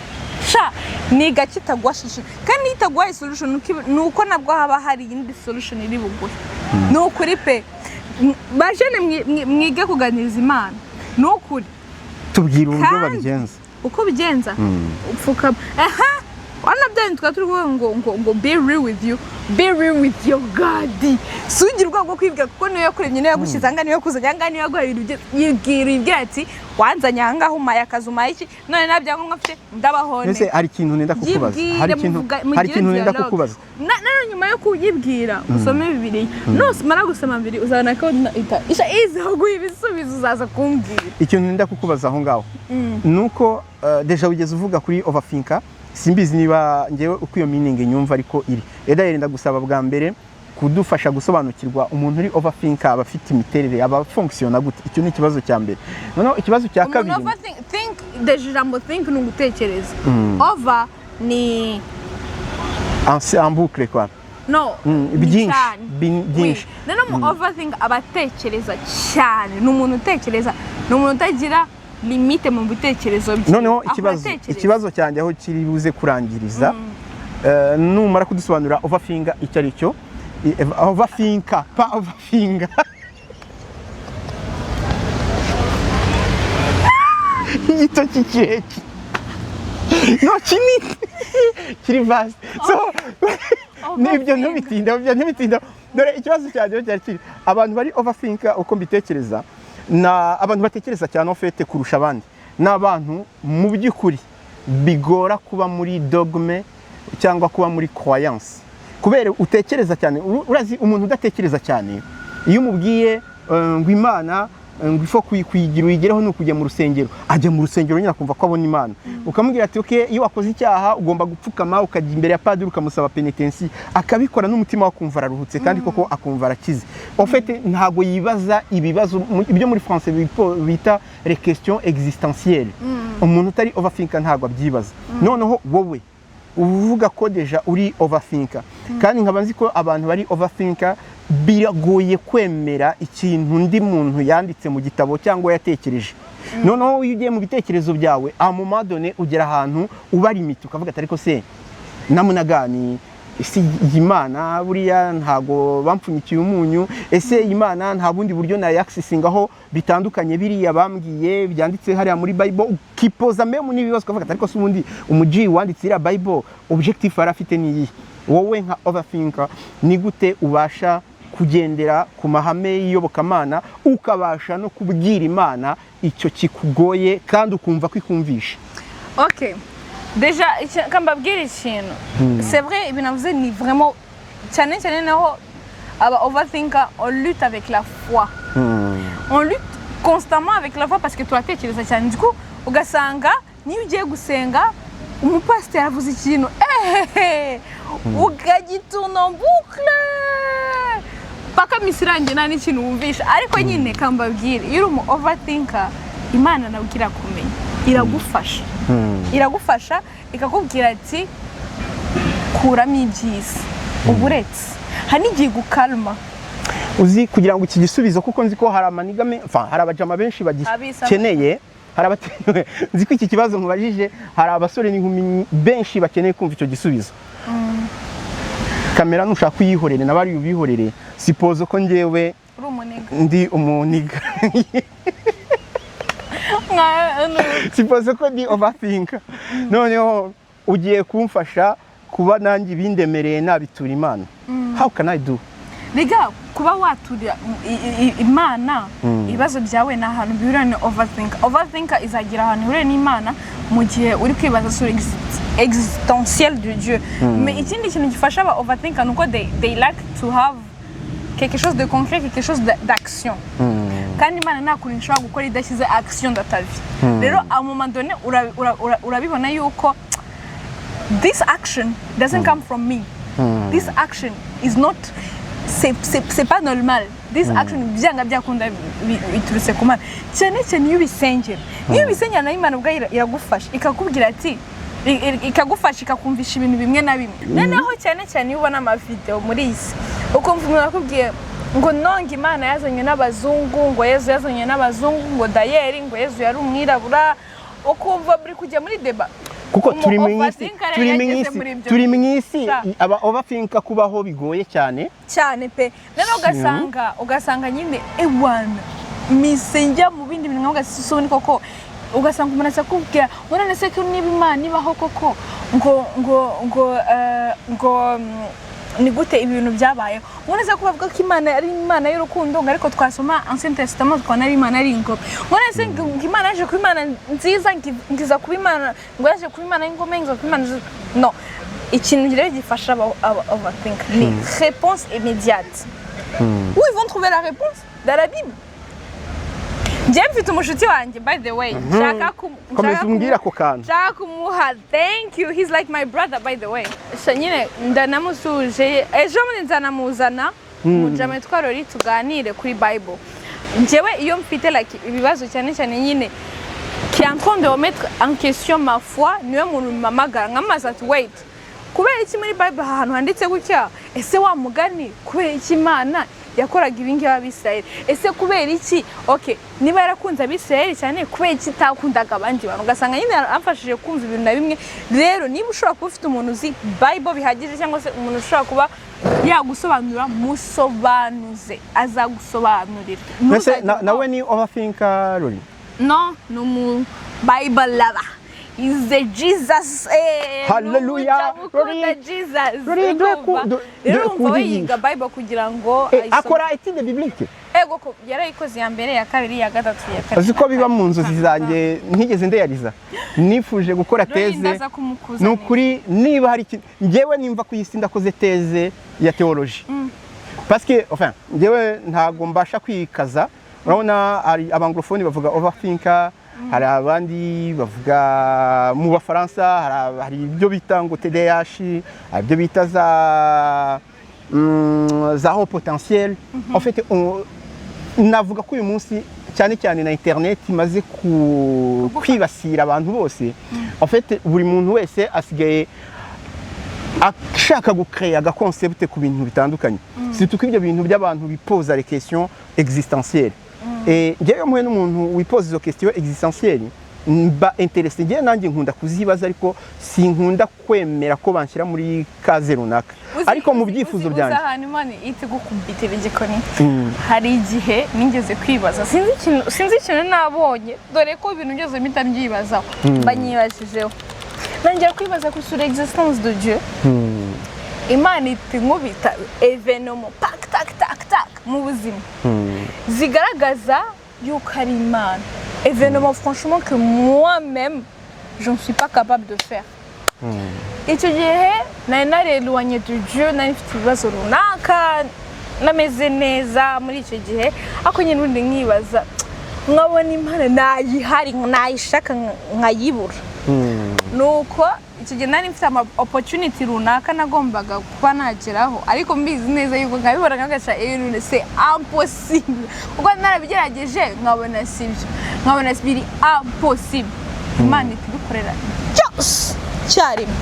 Sha, ni gake itaguha solution, kandi iyo itaguhaye solution, ni uko nabwo haba hari iyindi solution iri buguhe. Ni ukuri pe. Bajene, mwige kuganiriza Imana, ni ukuri. Tubwira uburyo Kandi- babigenza. Uko bigenza, upfukama. Aha wana bya bintu twari turi kuvuga ngo be real with you, be real with your God. Sugire ubwoba bwo kwibwira, kuko niyo yakuremye, niyo yagushyize ahangaha, niyo yakuzanye ahangaha, niyo yaguhaye ibintu byose. Yibwira, uyibwira ati: "Wanzanye ahangaha, umpaye akazi, umpaye iki, none nta byangombwa mfite, ndabahone." Mbese hari ikintu nenda kukubaza. Yibwire, Hari ikintu mugire hari ikintu nenda dialogue. kukubaza. Na nyuma yo kuyibwira, usome Bibiliya. Numara gusoma Bibiliya, uzabona ko isha iza kuguha ibisubizo, uzaza kumbwira. Ikintu nenda kukubaza aho ngaho ni uko déjà wigeze uvuga kuri overthinker. Simbizi niba ngewe uko iyo meaning nyumva ariko iri eda. Yenda gusaba bwa mbere kudufasha gusobanukirwa umuntu uri overthinker aba afite imiterere, aba fonctionna gute? Icyo ni ikibazo cya mbere. Noneho ikibazo cya Umuntu kabiri. Overthink, think, déjà ijambo think ni ugutekereza, over ni En boucle quoi. No, ni byinshi, cyane. Byinshi. Oui. Noneho mu overthink aba atekereza cyane, ni umuntu utekereza, ni umuntu utagira limite mu bitekerezo bye. Noneho Ahora ikibazo atekereza. Ikibazo cyanjye aho kiri buze kurangiriza, numara kudusobanurira overthinker icyo ari cyo, overthinker pa overthinker, igitoki kirekire, no kinini, kiri vaste, so nibyo. Overthinker. Ntubitinda, ibyo ntubitinda. Dore ikibazo cyanjye aho cyari kiri: abantu bari overthinker, uko mbitekereza, na abantu batekereza cyane en fait kurusha abandi, ni abantu mu by'ukuri bigora kuba muri dogme cyangwa kuba muri croyance, kubera utekereza cyane. Urazi umuntu udatekereza cyane, iyo umubwiye ngo Imana, ngo ifo kuyigira uyigereho ni ukujya mu rusengero, ajya mu rusengero nyine akumva ko abona Imana. Ukamubwira ati: "Okay, iyo wakoze icyaha ugomba gupfukama ukajya imbere ya padiri ukamusaba penetensi," akabikora n'umutima we akumva araruhutse, kandi koko akumva arakize. En fait ntabwo yibaza ibibazo ibyo muri français bita les questions existentielles. Umuntu utari overthinker ntabwo abyibaza. Noneho wowe Uvuga ko déjà uri overthinker, kandi nkaba nzi ko abantu bari overthinker biragoye kwemera ikintu undi muntu yanditse mu gitabo cyangwa yatekereje. Noneho iyo ugiye mu bitekerezo byawe, à moment donné ugera ahantu uba limite, ukavuga ati: "Ariko se namunagani, ese iyi Mana buriya ntago bampfunyikiye umunyu? Ese iyi Mana nta bundi buryo nayaccessingaho bitandukanye biriya bambwiye byanditse hariya muri Bible?" Ukipoza même n'ibibazo, ukavuga ati: "Ariko se ubundi umuji wanditse iriya Bible, objectif yari afite ni iyihe?" Wowe nka overthinker, ni gute ubasha kugendera ku mahame y'iyobokamana, ukabasha no kubwira Imana icyo kikugoye, kandi ukumva ko ikumvisha? Ok, déjà kambabwira ikintu. C'est vrai, ibintu navuze ni vraiment cyane cyane naho aba overthinker, on lutte avec la foi, on lutte constamment avec la foi, parce que turatekereza cyane. Du coup ugasanga niyo ugiye gusenga, umupasiteri avuze ikintu, ehehe, ukagitourna en boucle paka misi irangiye nta n'ikintu wumvisha. Ariko nyine kambabwira, iyo uri umu overthinker, Imana nawe irakumenya, iragufasha, iragufasha, ikakubwira ati: "Kuramo ibyiza." Uba uretse hari n'igihe gukalma. Uzi, kugira ngo iki gisubizo, kuko nzi ko hari amanigga enfin, hari abajama benshi bagikeneye, hari nzi ko iki kibazo nkubajije, hari abasore n'inkumi benshi bakeneye kumva icyo gisubizo. Kamera nushaka uyihorere, nabari ubihorere. Suppose ko njyewe uri umunigga. Ndi umunigga. Suppose ko ndi overthinker, noneho ugiye kumfasha kuba nanjye ibindemereye nabitura Imana. How can I do? Rega kuba waturira Imana ibibazo byawe ni ahantu bihurira na overthinker. Overthinker izagira ahantu ihurira n'Imana mu gihe uri kwibaza sur existentiel de Dieu. Mais ikindi kintu gifasha aba overthinker ni uko they like to have quelque chose de concret, quelque chose d'action. Kandi Imana nta kuntu ishobora gukora idashyize action dans ta vie. Rero à un moment donné urabibona yuko this action doesn't come from me, this action is not, c'est pas normal, this action byanga byakunda biturutse ku Mana. Cyane cyane iyo ubisengera, niyo ubisengera nayo Imana ubwayo iragufasha, ikakubwira ati ikagufasha, ikakumvisha ibintu bimwe na bimwe. Noneho cyane cyane iyo ubona amavideo muri iyi si, ukumva umuntu akubwiye ngo nonga Imana yazanywe n'abazungu, ngo Yezu yazanywe n'abazungu, ngo dayeri ngo Yezu yari umwirabura, ukumva buri kujya muri débat. Kuko Umu turi mu isi, overthinker rero turi mu yageze isi, muri ibyo turi mu bintu. isi Sha. aba overthinker kubaho bigoye cyane. Cyane pe. Noneho ugasanga nyine ewana mise njya mu bindi bintu, nkavuga si ubundi koko, ugasanga umuntu aza kubwira ngo none se ko niba Imana ibaho koko, ngo ni gute ibintu byabayeho? Ngo none se ko bavuga ko Imana ari Imana y'urukundo, ngo ariko twasoma Ancien Testament tukabona ari Imana ari ingome? Ngo none se ngo Imana yaje kuba Imana nziza, ngo iza kuba Imana, ngo yaje kuba Imana y'ingome, ngo iza kuba Imana nziza? No ikintu rero gifasha aba overthinker ni réponse immédiate. Où ils vont trouver la réponse? Dans la Bible. Njye mfite umushuti wanjye, by the way, nshaka Komeza. Umbwire ako kantu. Nshaka kumuha thank you. He's like my brother, by the way. Sha nyine ndanamusuje, ejo bundi nzanamuzana mujama witwa Rori, tuganire kuri Bible. Njyewe iyo mfite like ibibazo, cyane cyane nyine qui est en train de remettre en question ma foi, niwe muntu mpamagara nkamubaza ati: "Wait, kubera iki muri Bible ahantu handitse gutya? Ese wa mugani kubera iki Imana yakoraga ibi ngibi Abisirayeli? Ese kubera iki? Okay, niba yarakunze Abisirayeli cyane, kubera iki itakundaga abandi bantu?" Ugasanga nyine amfashije kumva ibintu na bimwe. Rero niba ushobora kuba ufite umuntu uzi Bible bihagije, cyangwa se umuntu ushobora kuba yagusobanurira, musobanuze, azagusobanurira. Mbese Ntuzagire nawe ni overthinker, Rori? No, ni umu Bible lover. Is the Jesus. Hallelujah. Ni ukunda Rori, Jesus. Rori, dore Urumva? Rero dore urumva we kunyigisha. yiga Bible kugira ngo ayisome. Akora étude biblique? Ego ko yarayikoze, iya mbere, iya kabiri, iya gatatu, iya kane. Uzi ko biba mu nzozi zanjye ntigeze ndeyariza, nifuje gukora Rori thèse. ndaza Ni kumukuzanira. ukuri, niba hari ikintu njyewe nimva ku isi ndakoze thèse ya théologie, parce que enfin njyewe ntabwo mbasha kwikaza. Urabona hari abanglophone bavuga overthinker, hari abandi bavuga mu Bafaransa, hari ibyo bita ngo TDAH, hari ibyo bita za haut potentiel. En fait navuga ko uyu munsi cyane cyane na internet imaze kwibasira abantu bose, en fait buri muntu wese asigaye Ashaka gucréer agaconcept ku bintu bitandukanye, surtout ko ibyo bintu by'abantu bipoza les questions existentielles. Et njyewe mpuye n'umuntu wipoza izo questions existentielles, mba intéressé. Njyewe nanjye nkunda kuzibaza, ariko sinkunda kwemera ko banshyira muri case runaka. Ariko mu byifuzo byanjye Uzi ahantu Imana ihita igukubitira igikoni? Hari igihe nigeze kwibaza, sinzi ikintu nabonye, dore ko ibintu byose mpita mbyibazaho, mba nyibajijeho, ntangira kwibaza ku sur l'existence de Dieu. Imana ihita inkubita événement, tak tak tak tak, mu buzima zigaragaza yuko ari Imana, événement franchement que moi-même je ne suis pas capable de faire. Icyo gihe nari naréloigné de Dieu, nari mfite ibibazo runaka, nameze neza muri icyo gihe, ariko nyine ubundi nkibaza, nkabona Imana nayihari, nayishaka nkayibura. Nuko icyo gihe nari mfite ama opportunity runaka nagombaga kuba nageraho, ariko mbizi neza yuko nkabibona nkagaca ibintu, c'est impossible, kuko narabigerageje nkabona sibyo, nkabona biri impossible. Imana ihita ibikorera byose icyarimwe.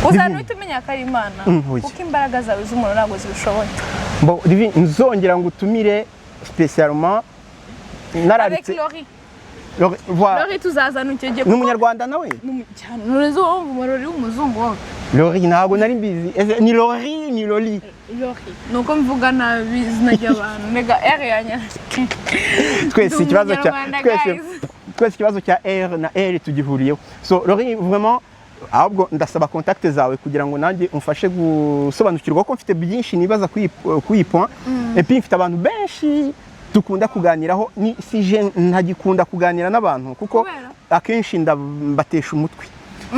Uzana uhita umenya ko ari Imana, Oya. kuko imbaraga zawe z'umuntu ntabwo zibishoboye. Bon, Divine, nzongera ngo utumire spécialement Avec nararitse. Laurie. Laurie, voilà. Laurie tuzazana icyo gihe. Ni umunyarwanda nawe? Cyane. Ntuzi wumva umurori w'umuzungu wowe? Laurie, ntabwo nari mbizi. Ese ni Laurie, ni Loli? Laurie, ni uko mvuga nabi izina ry'abantu, nega R yanjye. Twese Ndi ikibazo cya umunyarwanda, twese guys. Twese ikibazo cya R na L tugihuriyeho. So Laurie, vraiment, ahubwo ndasaba contact zawe kugira ngo nanjye umfashe gusobanukirwa, ko mfite byinshi nibaza kuri iyi point. Et puis mfite abantu benshi dukunda kuganiraho. Ni si je ntagikunda kuganira n'abantu kuko Kubera? akenshi ndambatesha umutwe,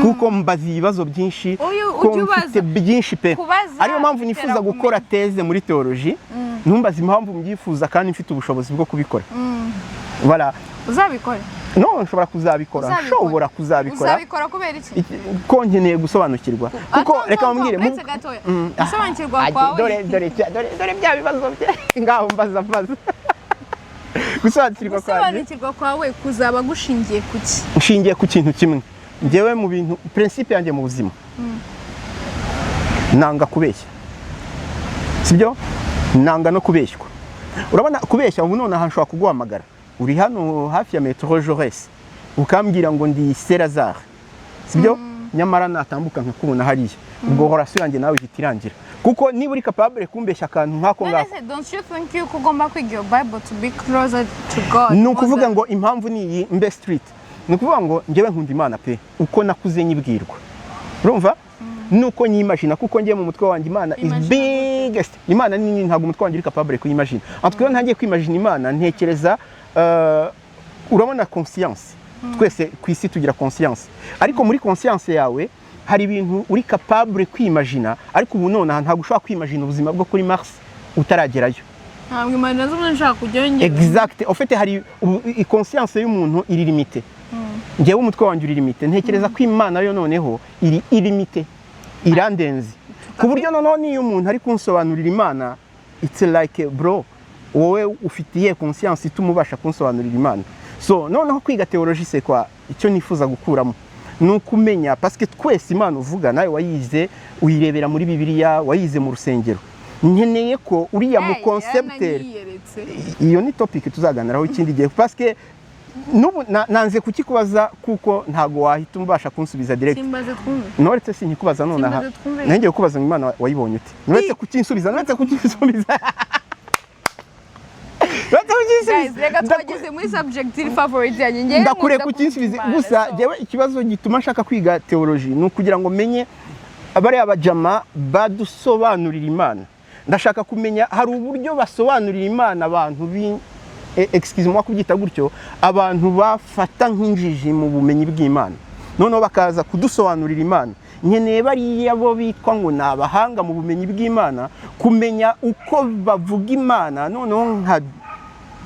kuko mbaza ibibazo byinshi, Uyu ko ujya ubaza. mfite byinshi pe. Kubaza Ariyo mpamvu bitera nifuza gukora kumenya. thèse muri théologie. Ntumbaze impamvu mbyifuza kandi mfite ubushobozi bwo kubikora. Voilà. Uzabikora? No, nshobora kuzabikora. Uzabikora. Nshobora kuzabikora. Uzabikora kubera iki? Ko nkeneye gusobanukirwa, kuko reka mubwire Uretse gatoya, gusobanukirwa kwawe Dore, dore, dore, dore bya bibazo bye ngaho mbaza, mbaza gusobanukirwa kwanjye. Gusobanukirwa kwawe kuzaba gushingiye ku ki? Nshingiye ku kintu kimwe. Njyewe mu bintu, principe yanjye mu buzima, nanga kubeshya, sibyo? Nanga no kubeshywa. Urabona kubeshya, ubu nonaha nshobora kuguhamagara uri hano hafi ya metro Jaurès, ukambwira ngo ndi Saint-Lazare, sibyo? Nyamara natambuka nkakubona hariya, ubwo relation yanjye nawe ihita irangira, kuko niba uri capable kumbeshya akantu nk'ako None ngako. se don't you think yuko ugomba kwiga iyo Bible to be closer to God? Ni ukuvuga ngo impamvu ni iyi mbe street, ni ukuvuga ngo njyewe nkunda Imana pe, uko nakuze nyibwirwa, urumva, nuko nyimagina, kuko ngiye mu mutwe wanjye Imana is Imagine. biggest. Imana ni nini, ntabwo umutwe wanjye uri capable kuyimagina. En tout cas, iyo ntangiye kwimagina Imana, ntekereza urabona conscience, twese ku isi tugira conscience, ariko muri conscience yawe hari ibintu uri capable kwimagina, ariko ubu nonaha ntabwo ushobora kwimagina ubuzima bwo kuri Mars utaragerayo. Ntabwo Imana z'umuntu nshaka kujyayo njyewe. Exact. En fait, hari conscience y'umuntu iri limité. Njyewe umutwe wanjye uri limité, ntekereza ko Imana yo noneho iri illimité, irandenze, ku buryo noneho niyo umuntu ari kunsobanurira Imana, it's like, bro, wowe ufitiye conscience ituma ubasha kunsobanurira Imana? So noneho kwiga théologie, c'est quoi? Icyo nifuza gukuramo ni ukumenya, parce que twese Imana uvuga nawe wayize, uyirebera muri Bibiliya, wayize mu rusengero. Nkeneye ko uriya mu concepteur yarananyiyeretse. Iyo ni topic tuzaganiraho ikindi gihe, parce que n'ubu nanze kukikubaza kuko ntago wahita ubasha kunsubiza direct. Simbaze twumve. Noretse sinkikubaza nonaha. Simbaze twumve. Nanjye kukubaza ngo Imana wayibonye ute? Noretse kukinsubiza, noretse kukinsubiza, noretse Guys, kukinsubiza. reka twageze muri subject iri favorite yanjye. Njyewe Ndakure nkunda kukinsubiza. kumva Imana, Gusa so. njyewe ikibazo gituma nshaka kwiga théologie ni ukugira ngo menye bariya bajama badusobanurira Imana. Ndashaka kumenya, hari uburyo basobanurira Imana abantu bi excuse moi kubyita gutyo, abantu bafata nk'injiji mu bumenyi bw'Imana, noneho bakaza kudusobanurira Imana. Nkeneye bariya bo bitwa ngo ni abahanga mu bumenyi bw'Imana, kumenya uko bavuga Imana, noneho nka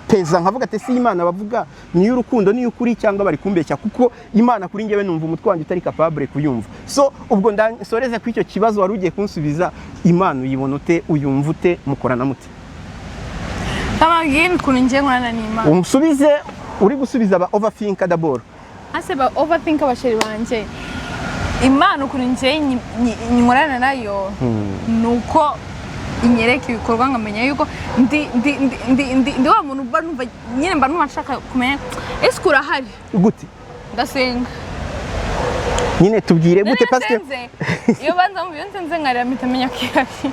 peza nkavuga ati: si Imana bavuga ni iy'urukundo, ni iy'ukuri, cyangwa bari kumbeshya? Kuko Imana kuri njyewe numva umutwe wanjye utari capable kuyumva. So ubwo nsoreze kuri icyo kibazo wari ugiye kunsubiza: Imana uyibona ute, uyumva ute, mukorana mute? Kababwira ukuntu ngiye nkorana n'Imana. Unsubize uri gusubiza aba overthinker d'abord. Ase ba overthink, abachéri banjye, Imana ukuntu njyewe nkorana nayo ni uko inyereka ibikorwa, nkamenya yuko ndi wa muntu mba numva nyine, mba numva nshaka kumenya ese urahari. Gute? Ndasenga. Nyine tubwire gute, None parce que nsenze, iyo banza mu iyo nsenze nkarira, mpita menya ko ihari.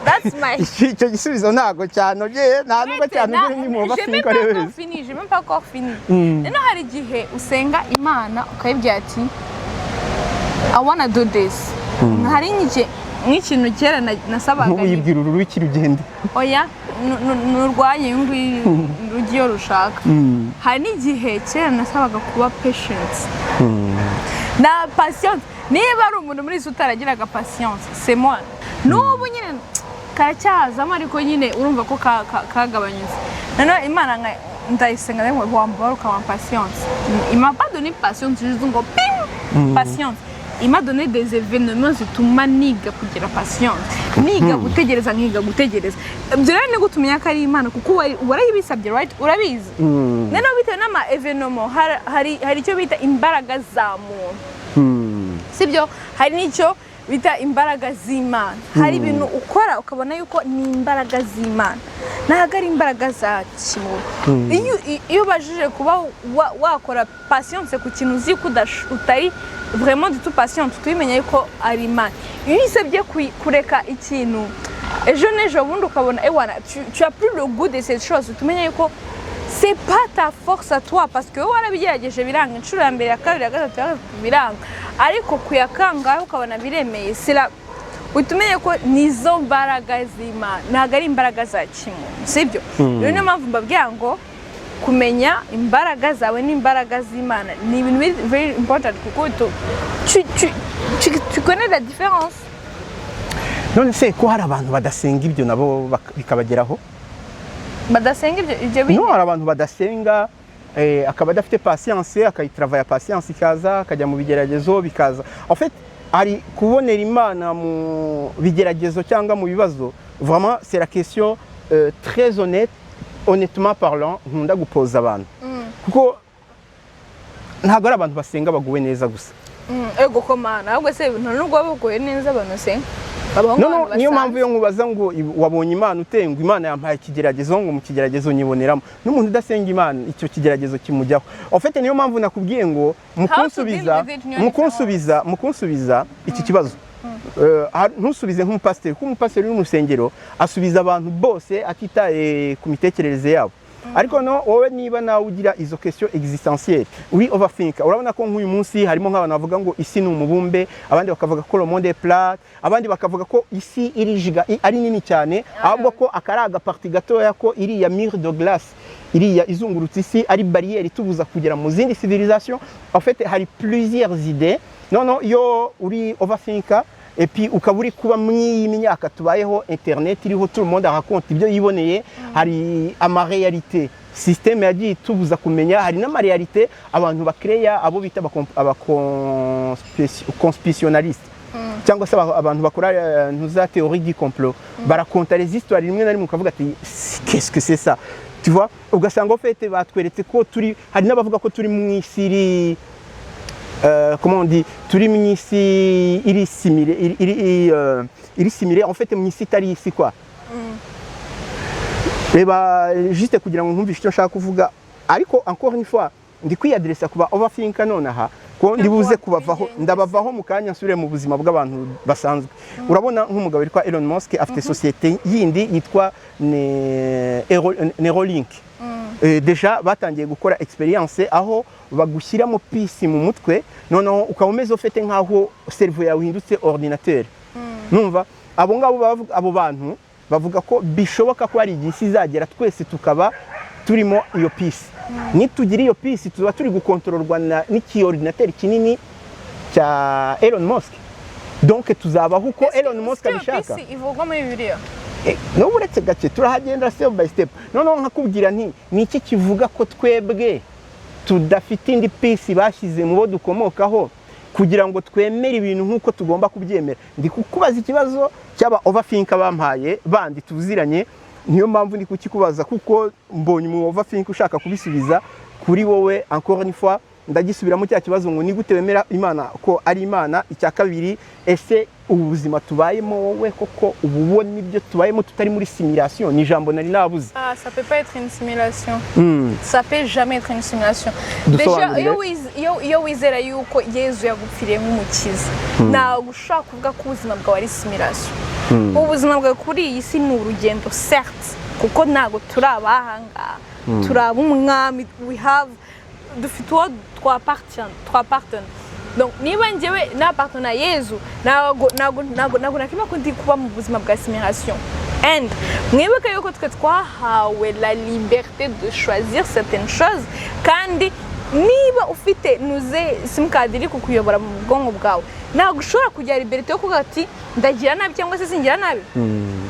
That's my Icyo gisubizo ntabwo cyanogeye, nta nubwo cyanogeye ni mu J'ai même overthinker ari pas wese. encore fini, j'ai même pas encore fini. Rero hari igihe usenga Imana ukayibwira ati: "I wanna do this." Hari nk'ikintu kera nasabaga. Nk'ubu yibwira uru rw'iki rugendo. Oya, nurwanye uyu nguyu rujya iyo rushaka. Hari n'igihe kera nasabaga kuba patient na patience. Niba ari umuntu muri isi utaragiraga patience, c'est moi. N'ubu nyine karacyazamo, ariko nyine urumva ko kagabanyutse. Noneho Imana ndayisenga ndayimuha, wambara ukaba patience. Il m'a pas donné patience juste ngo pim, patience. Il m'a donné des événements zituma niga kugira patience, niga gutegereza, nkiga gutegereza. Ibyo rero ni gute umenya ko ari Imana? Kuko warayibisabye, right? Urabizi. Noneho bitewe n'ama événements, hari icyo bita imbaraga za muntu, sibyo? Hari n'icyo bita imbaraga z'Imana. Hari ibintu ukora ukabona yuko ni imbaraga z'Imana, ntabwo ari imbaraga za kimuntu. Iyo ubajije kuba wakora patience ku kintu uzi ko utari vraiment du tout patiente, tubimenya yuko ari Imana. Iyo uyisabye kureka ikintu, ejo n'ejo bundi ukabona ewana tu as plus le goût de cette chose, tumenya yuko c'est pas ta force à toi, parce que wowe warabigerageje biranga inshuro ya mbere, ya kabiri, ya gatatu, ya gatatu biranga, ariko kuyakangaho ukabona biremeye, c'est la uhita umenya ko nizo mbaraga z'Imana, ntabwo ari imbaraga za kimuntu, sibyo? Rero niyo mpamvu mbabwira ngo kumenya imbaraga zawe n'imbaraga z'Imana ni ibintu biri very important, kuko tu connais la différence. None se ko hari abantu badasenga, ibyo nabo bikabageraho? Badasenga, ibyo No, hari abantu badasenga, akaba adafite patience, akayi travailla, patience ikaza, akajya mu bigeragezo bikaza. En fait, ari kubonera Imana mu bigeragezo cyangwa mu bibazo. Vraiment, c'est la question, très honnête, honnêtement parlant, nkunda gupoza abantu, kuko ntabwo ari abantu basenga baguwe neza gusa. Ego ko Mana, ahubwo se nta nubwo baba baguye neza abantu basenga babaho No, nk'abantu no, niyo mpamvu basanzwe. iyo nkubaza ngo wabonye Imana ute, ngo Imana yampaye ikigeragezo, ngo mu kigeragezo nyiboneramo. N'umuntu udasenga Imana icyo kigeragezo kimujyaho. En fait, niyo mpamvu nakubwiye ngo mu How to kunsubiza deal with it, niyo mu kunsubiza iki kibazo, ntusubize nk'umupasiteri, kuko umupasiteri uri mu rusengero asubiza abantu bose atitaye ku mitekerereze yabo. Ariko no wowe, niba nawe ugira izo question existentielle, uri overthinker, urabona ko nk'uyu munsi harimo nk'abantu bavuga ngo isi ni umubumbe, abandi bakavuga ko le monde est plat, abandi bakavuga ko isi iri giga ari nini cyane, ahubwo ko akari aga partie gatoya, ko iriya mur de glace iriya izungurutse isi ari barrière itubuza kugera mu zindi civilisation. En fait, hari plusieurs idées. Non, iyo uri overthinker et puis ukaba uri kuba mw'iyi myaka tubayeho, internet iriho, tout le monde raconte ibyo yiboneye, hari ama réalité système yagiye itubuza kumenya, hari n'ama réalité abantu bakereya, abo bita aba conspirationaliste cyangwa se abantu bakora ntuza théorie du complot, barakonta les histoires, rimwe na rimwe ukavuga ati: "Qu'est-ce que c'est ça?" Tu vois, ugasanga en fait batweretse ko turi, hari n'abavuga ko turi mu isi iri, comment on dit, turi mu isi iri simulée, iri simulée, en fait mu isi itari isi quoi. Reba, juste kugira ngo nkumvishe icyo nshaka kuvuga, ariko encore une fois ndi kwiyadresa kuba overthinker nonaha, ko ndibuze kubavaho, ndabavaho mu kanya nsubire mu buzima bw'abantu basanzwe. Urabona nk'umugabo witwa Elon Musk afite sosiyete yindi yitwa Neuralink. Déjà batangiye gukora experience aho bagushyiramo puce mu mutwe, noneho ukaba umeze ufite nk'aho cerveau yawe ihindutse ordinateur. Numva abo ngabo abo bantu bavuga ko bishoboka ko hari igihe isi izagera twese tukaba turimo iyo puce. Nitugira iyo puce, tuba turi gukontororwa n'iki ordinateur kinini cya Elon Musk, donc tuzabaho uko Elon Musk abishaka. Puce ivugwa muri Bibiliya? N'ubu uretse gake, turahagenda step by step. Noneho nkakubwira nti: ni iki kivuga ko twebwe tudafite indi puce bashyize mu bo dukomokaho kugira ngo twemere ibintu nk'uko tugomba kubyemera? Ndi kukubaza ikibazo cy'aba overthinker bampaye bandi tuziranye, niyo mpamvu ndi kukikubaza, kuko mbonye umu overthinker ushaka kubisubiza kuri wowe. Encore une fois, Ndagisubiramo cya kibazo ngo: ni gute wemera Imana ko ari Imana? Icya kabiri, ese ubu buzima tubayemo, wowe koko ubu ubona ibyo tubayemo tutari muri simulation? Ni ijambo nari nabuze. Ah, ça peut pas être une simulation. Ça peut jamais être une simulation. Déjà, Dusobanurire. iyo wizera yuko Yezu yagupfiriye nk'umukiza, ntabwo ushobora kuvuga ko ubuzima bwawe ari simulation. Ubuzima bwawe kuri iyi si ni urugendo, certes, kuko ntabwo turi abahangaha, turi ab'umwami. We have, dufite uwo twappartient. Donc niba njyewe nappartena Yezu, ntabwo nakemera ko ndi kuba mu buzima bwa simulation. And mwibuke yuko twe twahawe la liberté de choisir certaines choses, kandi niba ufite nuze simukadi iri kukuyobora mu bwonko bwawe, ntabwo ushobora kugira liberté yo kuvuga ati ndagira nabi cyangwa se singira nabi.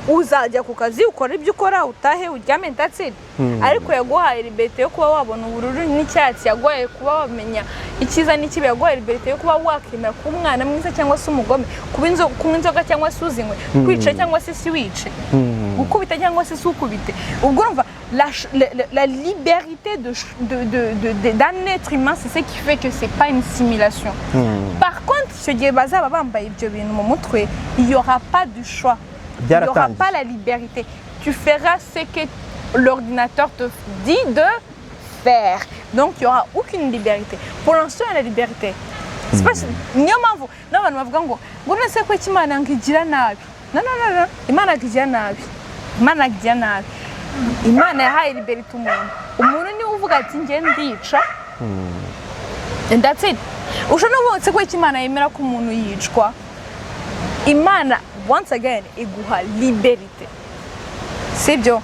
Uzajya ku kazi, ukora ibyo ukora, utahe, uryame, that's it. Ariko yaguhaye liberté yo kuba wabona ubururu n'icyatsi, yaguhaye kuba wamenya icyiza n'ikibi, yaguhaye liberté yo kuba wakemera kuba umwana mwiza cyangwa se umugome, kuba kunywa inzoga cyangwa se uzinywe, kwica cyangwa se si wice, gukubita cyangwa se si ukubite. Ubwo urumva la liberté de, ch- de, de, de, de- d'un être humain, c'est ce qui fait que c'est pas une simulation. Par contre, icyo gihe bazaba bambaye ibyo bintu mu mutwe, il y aura pas de choix, il y aura Byaratangiye. Pas la liberté. Tu feras ce que l'ordinateur te dit de faire, donc il y aura aucune liberté. Pour l'instant, il y a la liberté. C'est pas, niyo mpamvu n'abantu bavuga ngo none se ko iki Imana ngo igira nabi? No, no, no, no. Imana ngo igira nabi, Imana ngo igira nabi? Imana yahaye liberté umuntu. Umuntu niwe uvuga ati njye ndica and that's it. Ushobora no kuvuga ko iki Imana yemera ko umuntu yicwa? Imana, once again, iguha liberté, sibyo?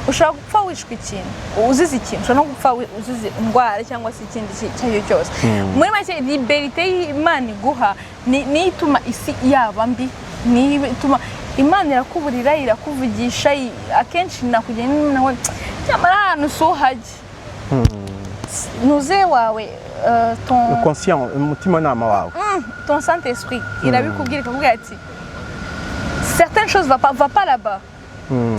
Ushobora gupfa wishwe ikintu, uzize ikintu, ushobora no gupfa uzize indwara cyangwa se ikindi icyo ari cyo cyose. Muri make, liberté y'Imana iguha niyo ituma isi yaba mbi, niyo ituma Imana irakuburira, irakuvugisha. Akenshi nakugira nawe nyamara ahantu si uhajye ntuze wawe ton Conscient, umutimanama wawe. Ton Saint-Esprit irabikubwira, ikakubwira ati certaines choses, va pas, va pas là-bas,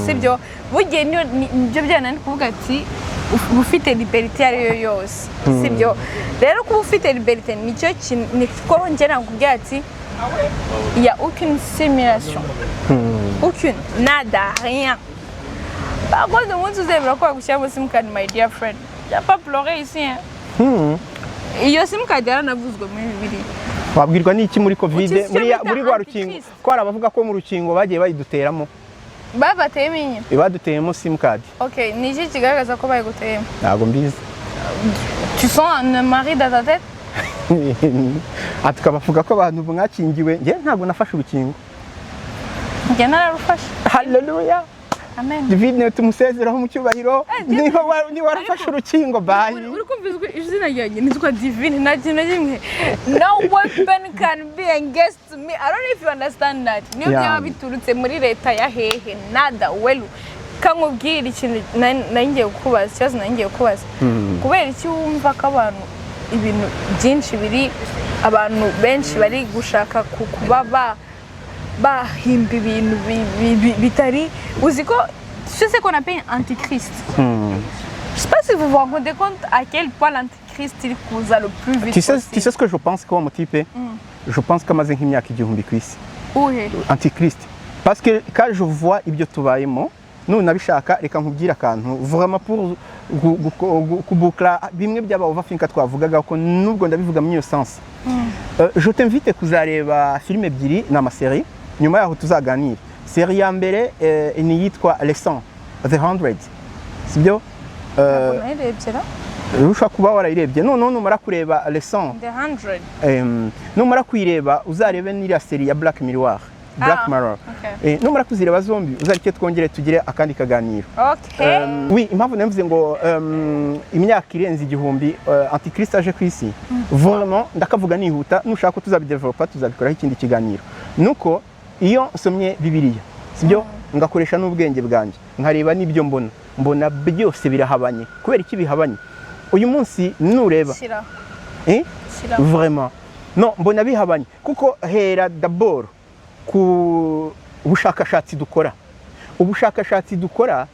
sibyo? Bugiye nibyo byana ni kuvuga ati uba ufite liberté iyo ari yo yose, sibyo? Rero kuba ufite liberté nicyo kintu niko njye nakubwira ati il y a aucune simulation, aucune, nada, rien. Par contre, umunsi uzemera ko bagushyiramo simukadi, my dear friend, y a pas pleurer ici, hein. Iyo simukadi yaranavuzwe muri Bibiliya. Wabwirwa n'iki muri Covid? Ukize icyo Muri bita muri rwa rukingo. antichrist. Ko hari abavuga ko mu rukingo bagiye bayiduteramo. Babateyemo inyo? Baduteyemo simukadi. Ok, ni iki kigaragaza ko bayiguteyemo? Ntabwo mbizi. Tu sens un mari dans ta tête? Ati bavuga ko abantu mwakingiwe, njye ntabwo nafashe urukingo. Njye nararufashe. Haleluya! Amen. Divine tumusezeraho mu cyubahiro. Niba warafashe urukingo, bye. Uri kumva izina ryanjye nitwa Divine. Nta kintu na kimwe, no weapon can be against me. I don't know if you understand that. Niyo byaba biturutse muri leta ya hehe, nada welu. Kankubwira ikintu nari ngiye kukubaza, ikibazo nari ngiye kukubaza: kubera iki wumva ko abantu ibintu byinshi biri, abantu benshi bari gushaka kuba bahimba ibintu bitari? Uzi ko tu sais qu'on appelle antichrist? Je sais pas si vous vous rendez compte à quel point l'antichrist il kuza le plus vite Tu sais, possible. tu sais ce que je pense ko wa mutipe, je pense ko amaze nk'imyaka 1000 ku isi. Uhe? Antichrist, parce que quand je vois ibyo tubayemo, nunabishaka reka nkubwire akantu vraiment pour kubukla bimwe by'aba overthinker twavugaga, ko nubwo ndabivuga muri iyo sens. Je t'invite kuzareba filime ebyiri, ni amasérie, nyuma yaho tuzaganira. Série ya mbere ni iyitwa Les 100, The 100, sibyo? Nayirebye ra. Ushobora kuba warayirebye. Noneho numara kureba Les 100, The 100. Numara kuyireba uzarebe n'iriya série ya Black Mirror, Black Ah, Mirror. Okay. Numara kuzireba zombi uzareke twongere tugire akandi kaganiro. Okay. Oui, impamvu navuze ngo imyaka irenze 1000 antichrist aje ku isi, vraiment ndakavuga nihuta, nushaka ko tuzabidevelopa tuzabikoraho ikindi kiganiro, nuko iyo nsomye Bibiliya, sibyo, ngakoresha n'ubwenge bwanjye, nkareba n'ibyo mbona, mbona byose birahabanye. Kubera iki bihabanye? Uyu munsi nureba Shyira. Eh? Shyira. Vraiment, no mbona bihabanye kuko hera d'abord ku bushakashatsi dukora, ubushakashatsi dukora.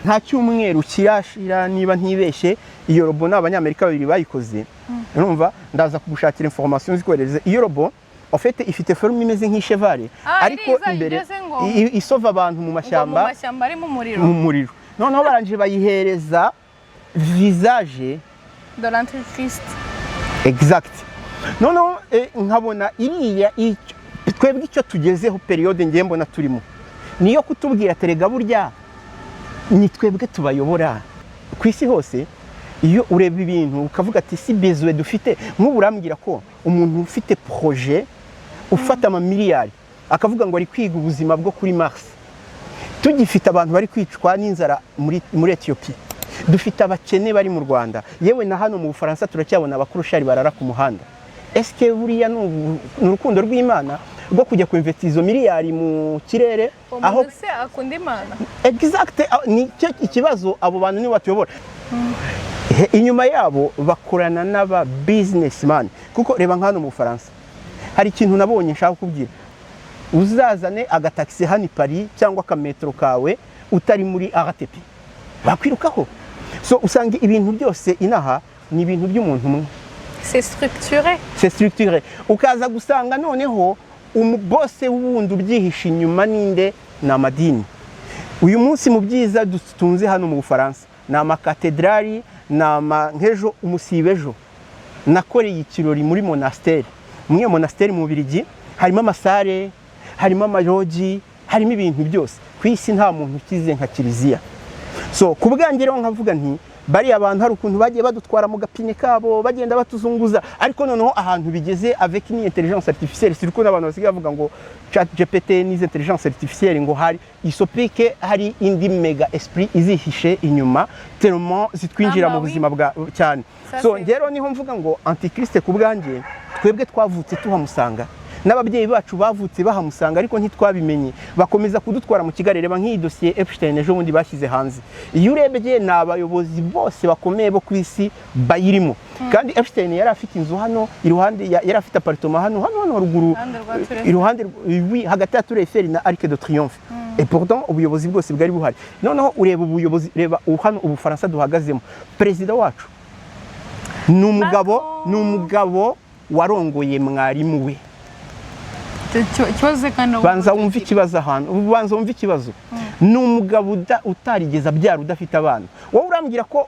Nta cyumweru kirashira, niba ntibeshye, iyo robot ni Abanyamerika babiri bayikoze. Urumva, ndaza kugushakira information zikoherereza. Iyo robot en fait ifite forme imeze nk'ishevare, Ah, ariko iriya imbere igeze ngo- isova abantu mu Ngo mu mashyamba, mashyamba arimo umuriro. Mu muriro. Noneho barangije bayihereza visage de l'Antichrist. Exact. Noneho nkabona iriya twebwe icyo tugezeho, période ngiye mbona turimo, niyo kutubwira terega burya ni twebwe tubayobora ku isi hose. Iyo ureba ibintu ukavuga ati si besoin dufite. Nk'ubu urambwira ko umuntu ufite projet, ufata amamiliyari, akavuga ngo ari kwiga ubuzima bwo kuri Mars, tugifite abantu bari kwicwa n'inzara muri Ethiopia, dufite abakene bari mu Rwanda, yewe na hano mu Bufaransa turacyabona abaclochards barara ku muhanda. Eske buriya ni urukundo rw'Imana rwo kujya kuinvestira izo miliyari mu kirere? Uwo Aho muntu se akunda Imana? Exact, ni cyo ikibazo. Abo bantu nibo batuyobora. Inyuma yabo bakorana n'aba businessman, kuko reba nka hano mu Bufaransa hari ikintu nabonye nshaka kukubwira. Uzazane agatagisi hano i Paris cyangwa akametro kawe utari muri RATP, bakwirukaho. So usanga ibintu byose inaha ni ibintu by'umuntu umwe. C'est structuré. C'est structuré. Ukaza gusanga noneho umubose wundi ubyihishe inyuma ninde? Ni amadini. Uyu munsi mu byiza dutunze hano mu Bufaransa ni amakatedrali, ni ama nk'ejo, umusibe ejo nakoreye ikirori muri monastère. Muri iyo monastère mu Bubiligi harimo amasalles, harimo amalodges, harimo ibintu byose. Ku isi nta muntu ukize nka kiliziya. So ku bwanjye rero nkavuga nti bariya bantu hari ukuntu bagiye badutwara mu gapine kabo, bagenda batuzunguza, ariko noneho ahantu bigeze avec une intelligence artificielle, surtout n'abantu basigaye bavuga ngo Chat GPT n'izi intelligence artificielle, ngo hari isopike, hari indi mega esprit izihishe inyuma, tellement zitwinjira mu Ah, bah oui. buzima bwa cyane. Ça, So c'est- rero niho mvuga ngo Antichrist, ku bwanjye, twebwe twavutse tuhamusanga, n'ababyeyi bacu bavutse bahamusanga, ariko ntitwabimenye, bakomeza kudutwara mu kigare. Reba nk'iyi dosiye Epstein ejo bundi bashyize hanze. Iyo urebye ni abayobozi bose bakomeye bo ku isi bayirimo. Kandi Epstein yari afite inzu hano iruhande, yari afite appartement hano haruguru. Iruhande rwa Tour Eiffel. Iruhande oui, hagati ya Tour Eiffel na Arc de Triomphe. Et pourtant ubuyobozi bwose bwari buhari. Noneho ureba ubuyobozi, reba hano Ubufaransa duhagazemo, perezida wacu ni umugabo Macron. Ni umugabo warongoye mwarimu we. Ikibazo kandi Banza wumve ikibazo ahantu, banza wumve ikibazo. Ni umugabo utarigeze abyara, udafite abana. Wowe urambwira ko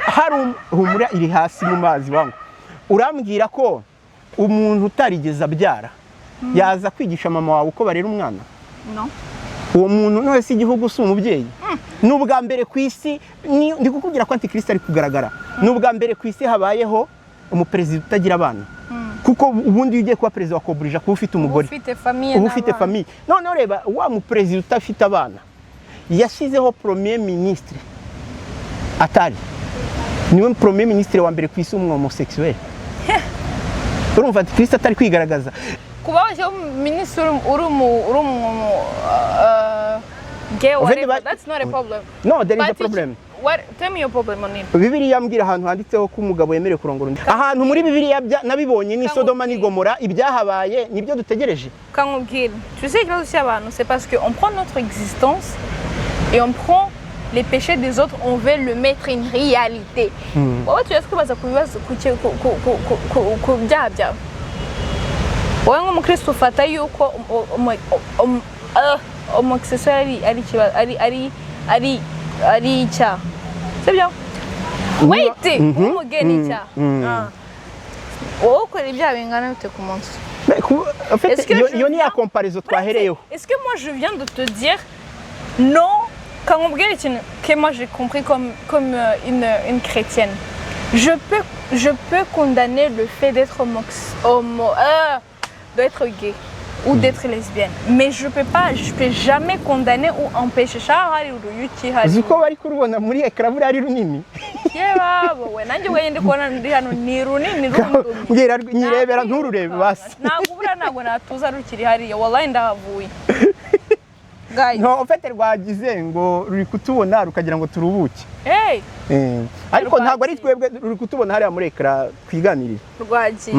hari humura iri hasi mu mazi wangu. Urambwira ko umuntu utarigeze abyara yaza kwigisha mama wawe uko barera umwana? No. Uwo muntu none se igihugu si umubyeyi? Ni ubwa mbere ku isi, ndi kukubwira ko Antikristo ari kugaragara. Ni ubwa mbere ku isi habayeho umuperezida utagira abana, kuko ubundi iyo ugiye kuba perezida wakoburija kuba ufite umugore, ufite famille uba ufite n'abana. Famille. Noneho reba wa muperezida udafite abana yashyizeho premier ministre atari niwe premier ministre wa mbere ku isi w'umwhomosexuel. Urumva Antikristo atari kwigaragaza? Kuba washyiraho minisitiri uri mu gay, Ubundi whatever, that's not a problem. No, there is a But problem. What, tell me your problem on it. Bibiliya mbwira ahantu handitseho ko umugabo yemerewe kurongora undi. Ahantu muri Bibiliya nabibonye ni Sodoma n'i Gomora. Ibyahabaye nibyo dutegereje. Kamubwira, tu sais, ikibazo cy'abantu, c'est parce que on prend notre existence et on prend les péchés des autres, on veut le mettre une réalité. Wowe tuyazi kwibaza ku bibazo ku byaha byawe. Wowe nk'umukristo ufata yuko homosexuel ari ikibazo, ari icyaha, sibyo? Wait, umugeni icyaha. Ah. Wowe ukora ibyaha bingana bite ku munsi? Mais en fait, Est-ce que je iyo ni ya viens- comparaison twahereyeho. Est-ce que moi je viens de te dire non, quand on que moi j'ai compris comme une chrétienne, je peux condamner le fait d'être homo, d'être gay ou d'être lesbienne, mais je peux pas, je peux jamais condamner ou empêcher. Hari uruyuki, hari Uzi ko bari kurubona muri écran, buriya ari runini. Yewe we, nanjye ubwanjye ndi kubona ndi hano ni runini rundumye. Mbwira nyirebera, ntururebe basi. Ntabwo buriya, ntabwo natuza rukiri hariya, wallahi ndahavuye. Guys. No, en fait rwagize ngo ruri kutubona rukagira ngo turubuke. Hey. Ariko ntabwo ari Rwagiye. twebwe, ruri kutubona hariya muri écran twiganirira. Rwagiye.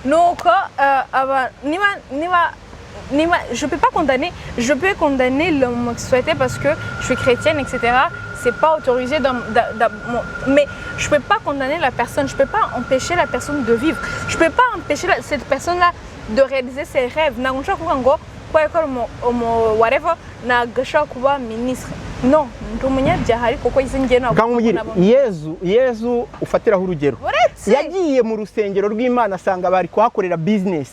Nuko aba niba Niba je peux pas condamner, je peux condamner l'homosexualité parce que je suis chrétienne, etc. C'est pas autorisé dans, mais je peux pas condamner la personne, je peux pas empêcher la personne de vivre, je peux pas empêcher cette personne là de réaliser ses rêves. Ntabwo nshobora kuvuga ngo kubera ko ari umu whatever, ntabwo ashobora kuba minisitiri. No, ndi umunyabyaha, ariko kuko izi ngiye ntabwo Kamubwire, nabona. Yezu ufatiraho urugero, Uretse yagiye mu rusengero rw'Imana asanga bari kuhakorera business,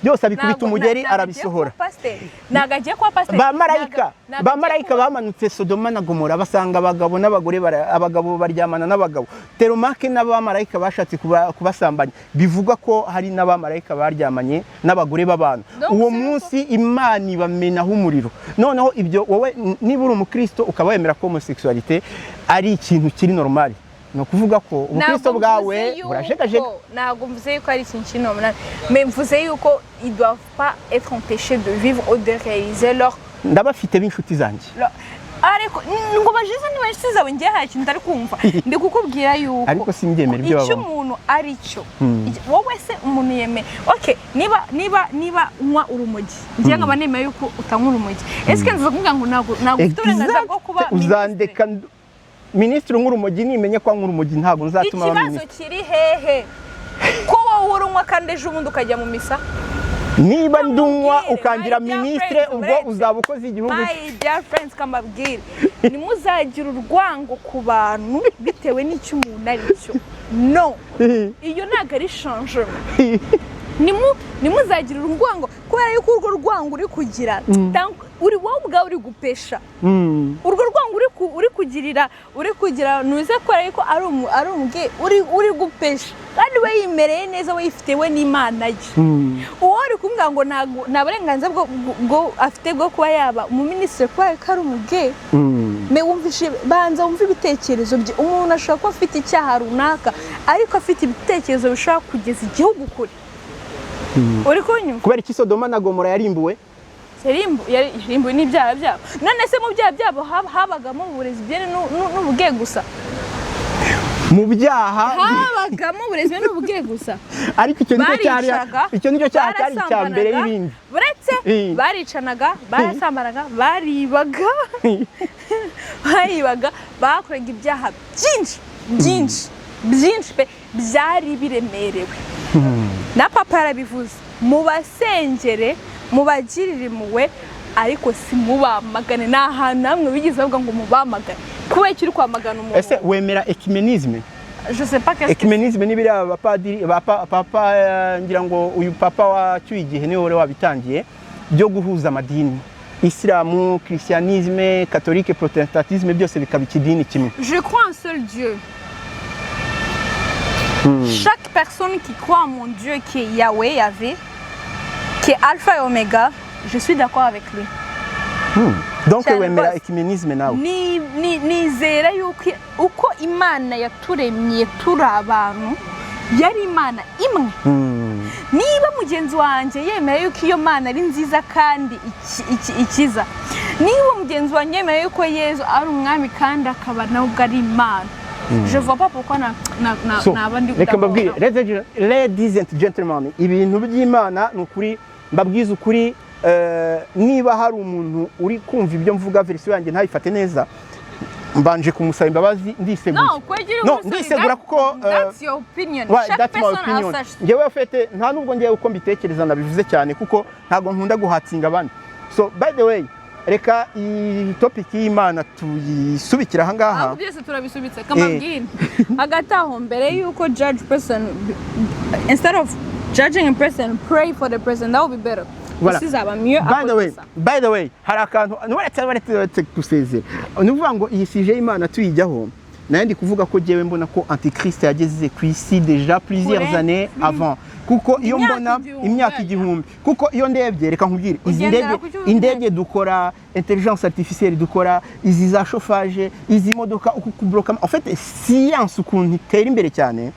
byose abikubita umugeri, Ntabwo agiye arabisohora. kuba pasiteri. Ntabwo agiye kuba pasiteri. Ba marayika Ntabwo ba agiye marayika bamanutse Sodoma na Gomora, basanga abagabo n'abagore, abagabo baryamana n'abagabo. Teromake n'abamarayika bashatse kubasambanya. Bivugwa ko hari n'abamarayika baryamanye n'abagore b'abantu. Donc, Uwo c'est munsi Imana ibamenaho umuriro. Noneho ibyo wowe niba uri umukristo ukaba wemera ko homosexualité ari ikintu kiri normal, ni ukuvuga ko ubukristo Ntabwo bwawe mvuze yuko- burajegajega. Ntabwo mvuze yuko ari ikintu kiri normal, mais mvuze yuko ils doivent pas être empêchés de vivre ou de réaliser leur Ndabafite b'inshuti zanjye. Ariko ngo bajize niba inshuti zawe, ngiye hari ikintu utari kumva. Ndi kukubwira yuko Ariko simbyemera ibyo icyo babamo. umuntu ari cyo, wowe se umuntu yemeye, okay, niba unywa urumogi, ngiye nkaba nemeye yuko utanywa urumogi, ese nza kuvuga ngo ntabwo ufite uburenganzira bwo kuba Exact. Uzandeka minisitiri nk'urumogi, nimenye ko anywa urumogi ntabwo nzatuma aba Ikibazo minisitiri. kiri hehe ko wowe urunywa kandi ejo bundi ukajya mu misa? Niba ndunywa Kamubwire, ukangira my dear minisitiri, friends, ubwo uretse. uzaba ukoze igihugu. My dear friends, kamabwire, ntimuzagire urwango ku bantu bitewe n'icyo umuntu ari cyo. No, iyo ntabwo ari changement. Ntimuzagire urwango kubera yuko urwo rwango uri kugira, uri wowe ubwawe uri gupesha. Urwo rwango uri kugirira, uri kugira ntuze kubera yuko ari umugay, uri gupesha, kandi we yimereye neza, we yifite we n'Imana ye. Uwo uri kumubwira ngo nta burenganzira bwo afite bwo kuba yaba umuminisitiri kubera ko ari umugay, me wumvishe, banza wumve ibitekerezo bye. Umuntu ashobora kuba afite icyaha runaka, ariko afite ibitekerezo bishobora kugeza igihugu kure. Uri kunyumva? Kubera iki Sodoma na Gomora yarimbuwe? Yarimbuwe n'ibyaha byabo. None se mu byaha byabo habagamo uburezi bwene n'ubugay gusa? Mu byaha Habagamo uburezi n'ubugay gusa? Ariko icyo nicyo cyari, Baricaga, icyo nicyo cyaha cyari icya mbere barasambanaga, y'ibindi. Uretse baricanaga, barasambanaga, baribaga, bakoraga ibyaha byinshi byinshi byinshi pe, byari biremerewe. Na papa yarabivuze: mubasengere, mubagirire impuhwe, ariko si mubamagane. Ni ahantu hamwe bigeze bavuga ngo mubamagane. Kubera icyo uri kwamagana umuntu? Ese wemera œcuménisme? Je sais pas qu'est-ce que Œcuménisme ni biriya abapadiri ba papa, ngira ngo uyu papa wacyuye igihe niwe wari wabitangiye, byo guhuza amadini, isilamu, christianisme, catholique, protestantisme, byose bikaba ikidini kimwe. Je crois en seul Dieu. Chaque personne qui croit en mon Dieu qui est Yahweh, Yahvé, qui est Alpha et Omega, je suis d'accord avec lui. Donc Cyane wemera rwose. Œcuménisme nawe? Nizera yuko uko Imana yaturemye turi abantu, yari Imana imwe. Niba mugenzi wanjye yemera yuko iyo Mana ari nziza kandi ikiza, niba mugenzi wanjye yemera yuko Yezu ari umwami kandi akaba nawe ubwo ari Imana, je vois pas pourquoi So, naba ndi reka mbabwire, ladies and gentlemen, ibintu by'Imana ni ukuri, mbabwize ukuri, niba hari umuntu uri kumva ibyo mvuga, version yanjye ntayifate neza, mbanje kumusaba imbabazi, ndiseguye. No, kwegera No, umusore, ndisegura kuko, that's your opinion. Well, Chaque that's my personne a opinion. sa Njyewe ufite nta nubwo ngewe uko mbitekereza nabivuze cyane, kuko ntabwo nkunda guhatsinga abandi. So by the way, reka iyi topic y'Imana tuyisubikira aha ngaha. Ahubwo byose turabisubitse. Kamabwire, hagati aho, mbere y'uko judge person, instead of judging a person, pray for the person. That will be better. Voilà. Isi izaba mieux à By the cause way, de ça. by the way, hari akantu uretse gusezera, ni ukuvuga ngo iyi sujet y'Imana tuyijyaho, nayo ndi kuvuga ko jyewe mbona ko Antichrist yageze ku isi déjà plusieurs Kure. années avant, kuko iyo Imyaka mbona 1000. Imyaka 1000, kuko iyo ndebye, reka nkubwire, izi Ugendera ndege, ku cyo uvuga. indege dukora, intelligence artificielle dukora, izi za chauffage, izi modoka, uku kubloka, en fait science ukuntu itera imbere cyane,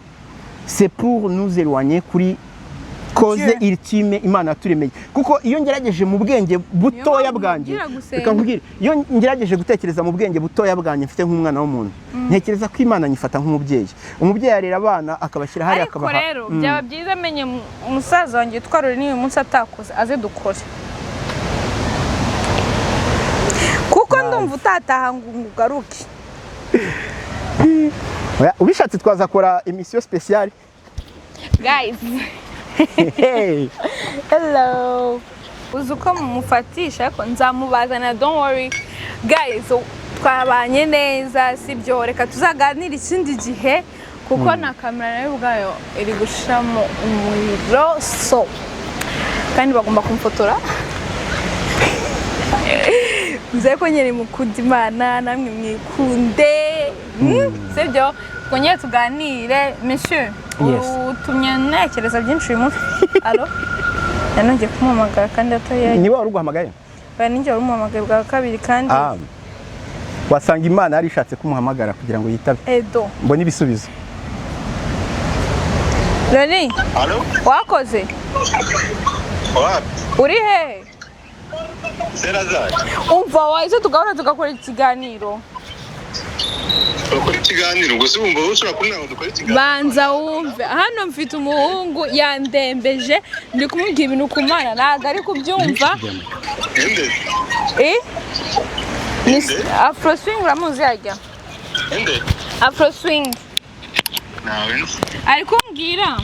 c'est pour nous éloigner kuri cause Dieu. ultime Imana yaturemeye. Kuko iyo ngerageje mu bwenge butoya Niyo mpamvu bwanjye, nkubwira gusenga. reka nkubwire, iyo ngerageje gutekereza mu bwenge butoya bwanjye mfite nk'umwana w'umuntu, ntekereza ko Imana nyifata nk'umubyeyi. Umubyeyi arera abana, akabashyira hariya, Ariko akabaha rero byaba byiza amenye umusaza wanjye witwa Ruri, n'uyu munsi atakoze, aze dukore. Ndumva utataha ngo ugaruke. Oya, ubishatse twazakora émission spéciale. Guys. Hey. Hello. Uzi uko mumufatisha, ariko nzamubazana, don't worry. Guys, twabanye neza, sibyo? Reka tuzaganire ikindi gihe, kuko na kamera nayo ubwayo iri gushiramo umuriro, so kandi bagomba kumfotora. Nzeye ko nyine mukunda Imana, namwe mwikunde. Sibyo? Twongere tuganire, monsieur. Yes. Utumye ntekereza byinshi uyu munsi. Allo, nanongeye kumuhamagara kandi atari Niba wari uguhamagaye? Oya, ninjye wari umuhamagaye bwa kabiri kandi. Ah. Wasanga Imana yari ishatse kumuhamagara kugira ngo yitabe. Edo. Mbone ibisubizo. Loni. Allo? Wakoze? Wapi? Uri hehe? Serazari. Umva, wahise tugahora tugakora ikiganiro. Bakora ikiganiro, gusa wumva ushobora kumbwira ngo dukore ikiganiro? Banza wumve, hano mfite umuhungu yandembeje, ndi kumubwira ibintu ku Mana ntabwo ari kubyumva. Inde? Eh? Ni Inde? Afro Swing, uramuzi yajya? Inde? Afro Swing. Nawe nzi. Ari kumbwira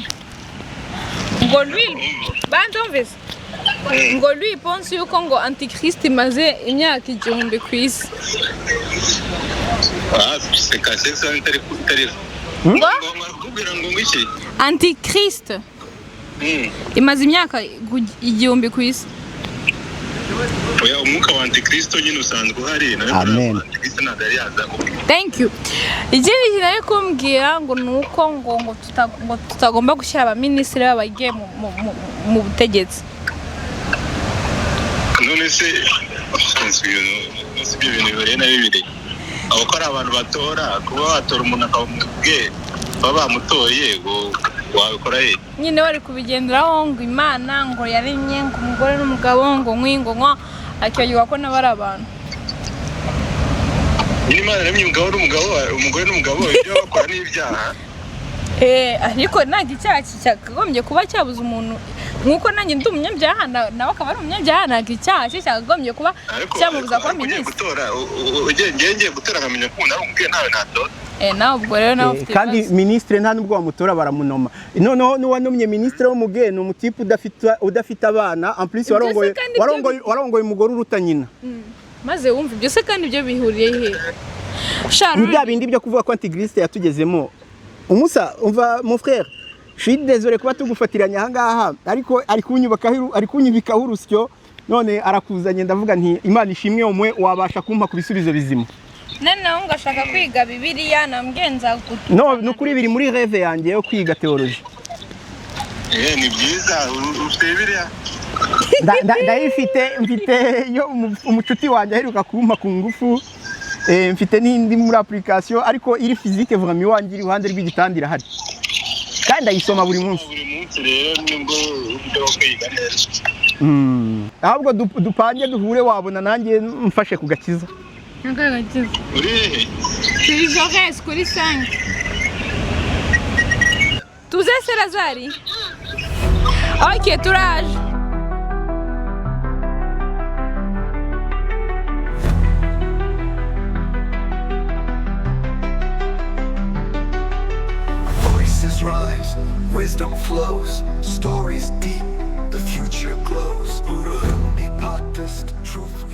ngo lui, banza wumvise, ngo lui pense yuko ngo antichrist imaze imyaka 1000 ku isi. Ah, c'est cassé ça itari itari. Ngo Ngo kubwira ngo iki? Antichrist imaze imyaka 1000 ku isi. Oya, umwuka wa antikristo nyine usanzwe uhari nawe. Amen. Antikristo ntabwo yari yaza. Thank you. Ikindi kintu ari kumbwira ngo ni uko ngo tutagomba gushyira abaminisitiri b'abagiye mu butegetsi. None se ibyo bintu bihuriye na bibiri? Abo ko ari abantu batora, kuba watora umuntu akaba umubwe baba bamutoye, ngo wabikora he? Nyine bari kubigenderaho ngo Imana ngo yaremye ngo umugore n'umugabo, ngo nkwi ngo nkwa, akibagirwa ko nabo ari abantu. Nyine Imana yaremye umugabo n'umugabo, umugore n'umugabo, ibyo bakora ni ibyaha. Eh, ariko ntabwo icyaha cyakagombye kuba cyabuza umuntu, nk'uko nanjye ndi umunyabyaha nawe akaba ari umunyabyaha, ntabwo icyaha cye cyakagombye kuba Ariko cyamubuza kuba ariko ugiye minisitiri. gutora, ugiye ngiye gutora nkamenya ko umuntu ari umubwiye, ntawe natora. Eh, nawe ubwo rero nawe ufite Kandi ibibazo. Minisitiri nta nubwo bamutora, baramunoma. Noneho n'uwanomye minisitiri w'umugeni ni umutipe udafite abana, en plus Ibyo se warongoye kandi ibyo warongoye umugore uruta nyina. Maze wumva, ibyo se kandi ibyo bihuriye he? Sha. Ni bya bindi byo kuvuga ko antichrist yatugezemo. Umusa, umva mon frère, je suis désolé kuba tugufatiranye aha ngaha, ariko ari kunyubikaho urusyo none arakuzanye, ndavuga nti Imana ishimwe, umwe wabasha kumpa ku bisubizo bizima. Noneho ngo ashaka kwiga Bibiliya, nambwiye nzagutu. No, ni ukuri biri muri rêve yanjye yo kwiga théologie. Eh, ni byiza. Ufite Bibiliya? Ndayifite, mfite yo umucuti wanjye aheruka kumpa ku ngufu. Mfite n'indi muri application, ariko iri physique vraiment iwanjye iri iruhande rw'igitanda irahari, kandi ndayisoma buri munsi. Buri munsi rero nibwo uburyo bwo kwiga neza. Ahubwo dupange duhure, wabona nanjye mfashe ku gakiza. Nk'agakiza. Uri hehe? Turi Jaurès kuri 5. Tuze Serazari. Ok, turaje. Voices rise, wisdom flows, stories deep, the future glows. Burundi Podcast, truth.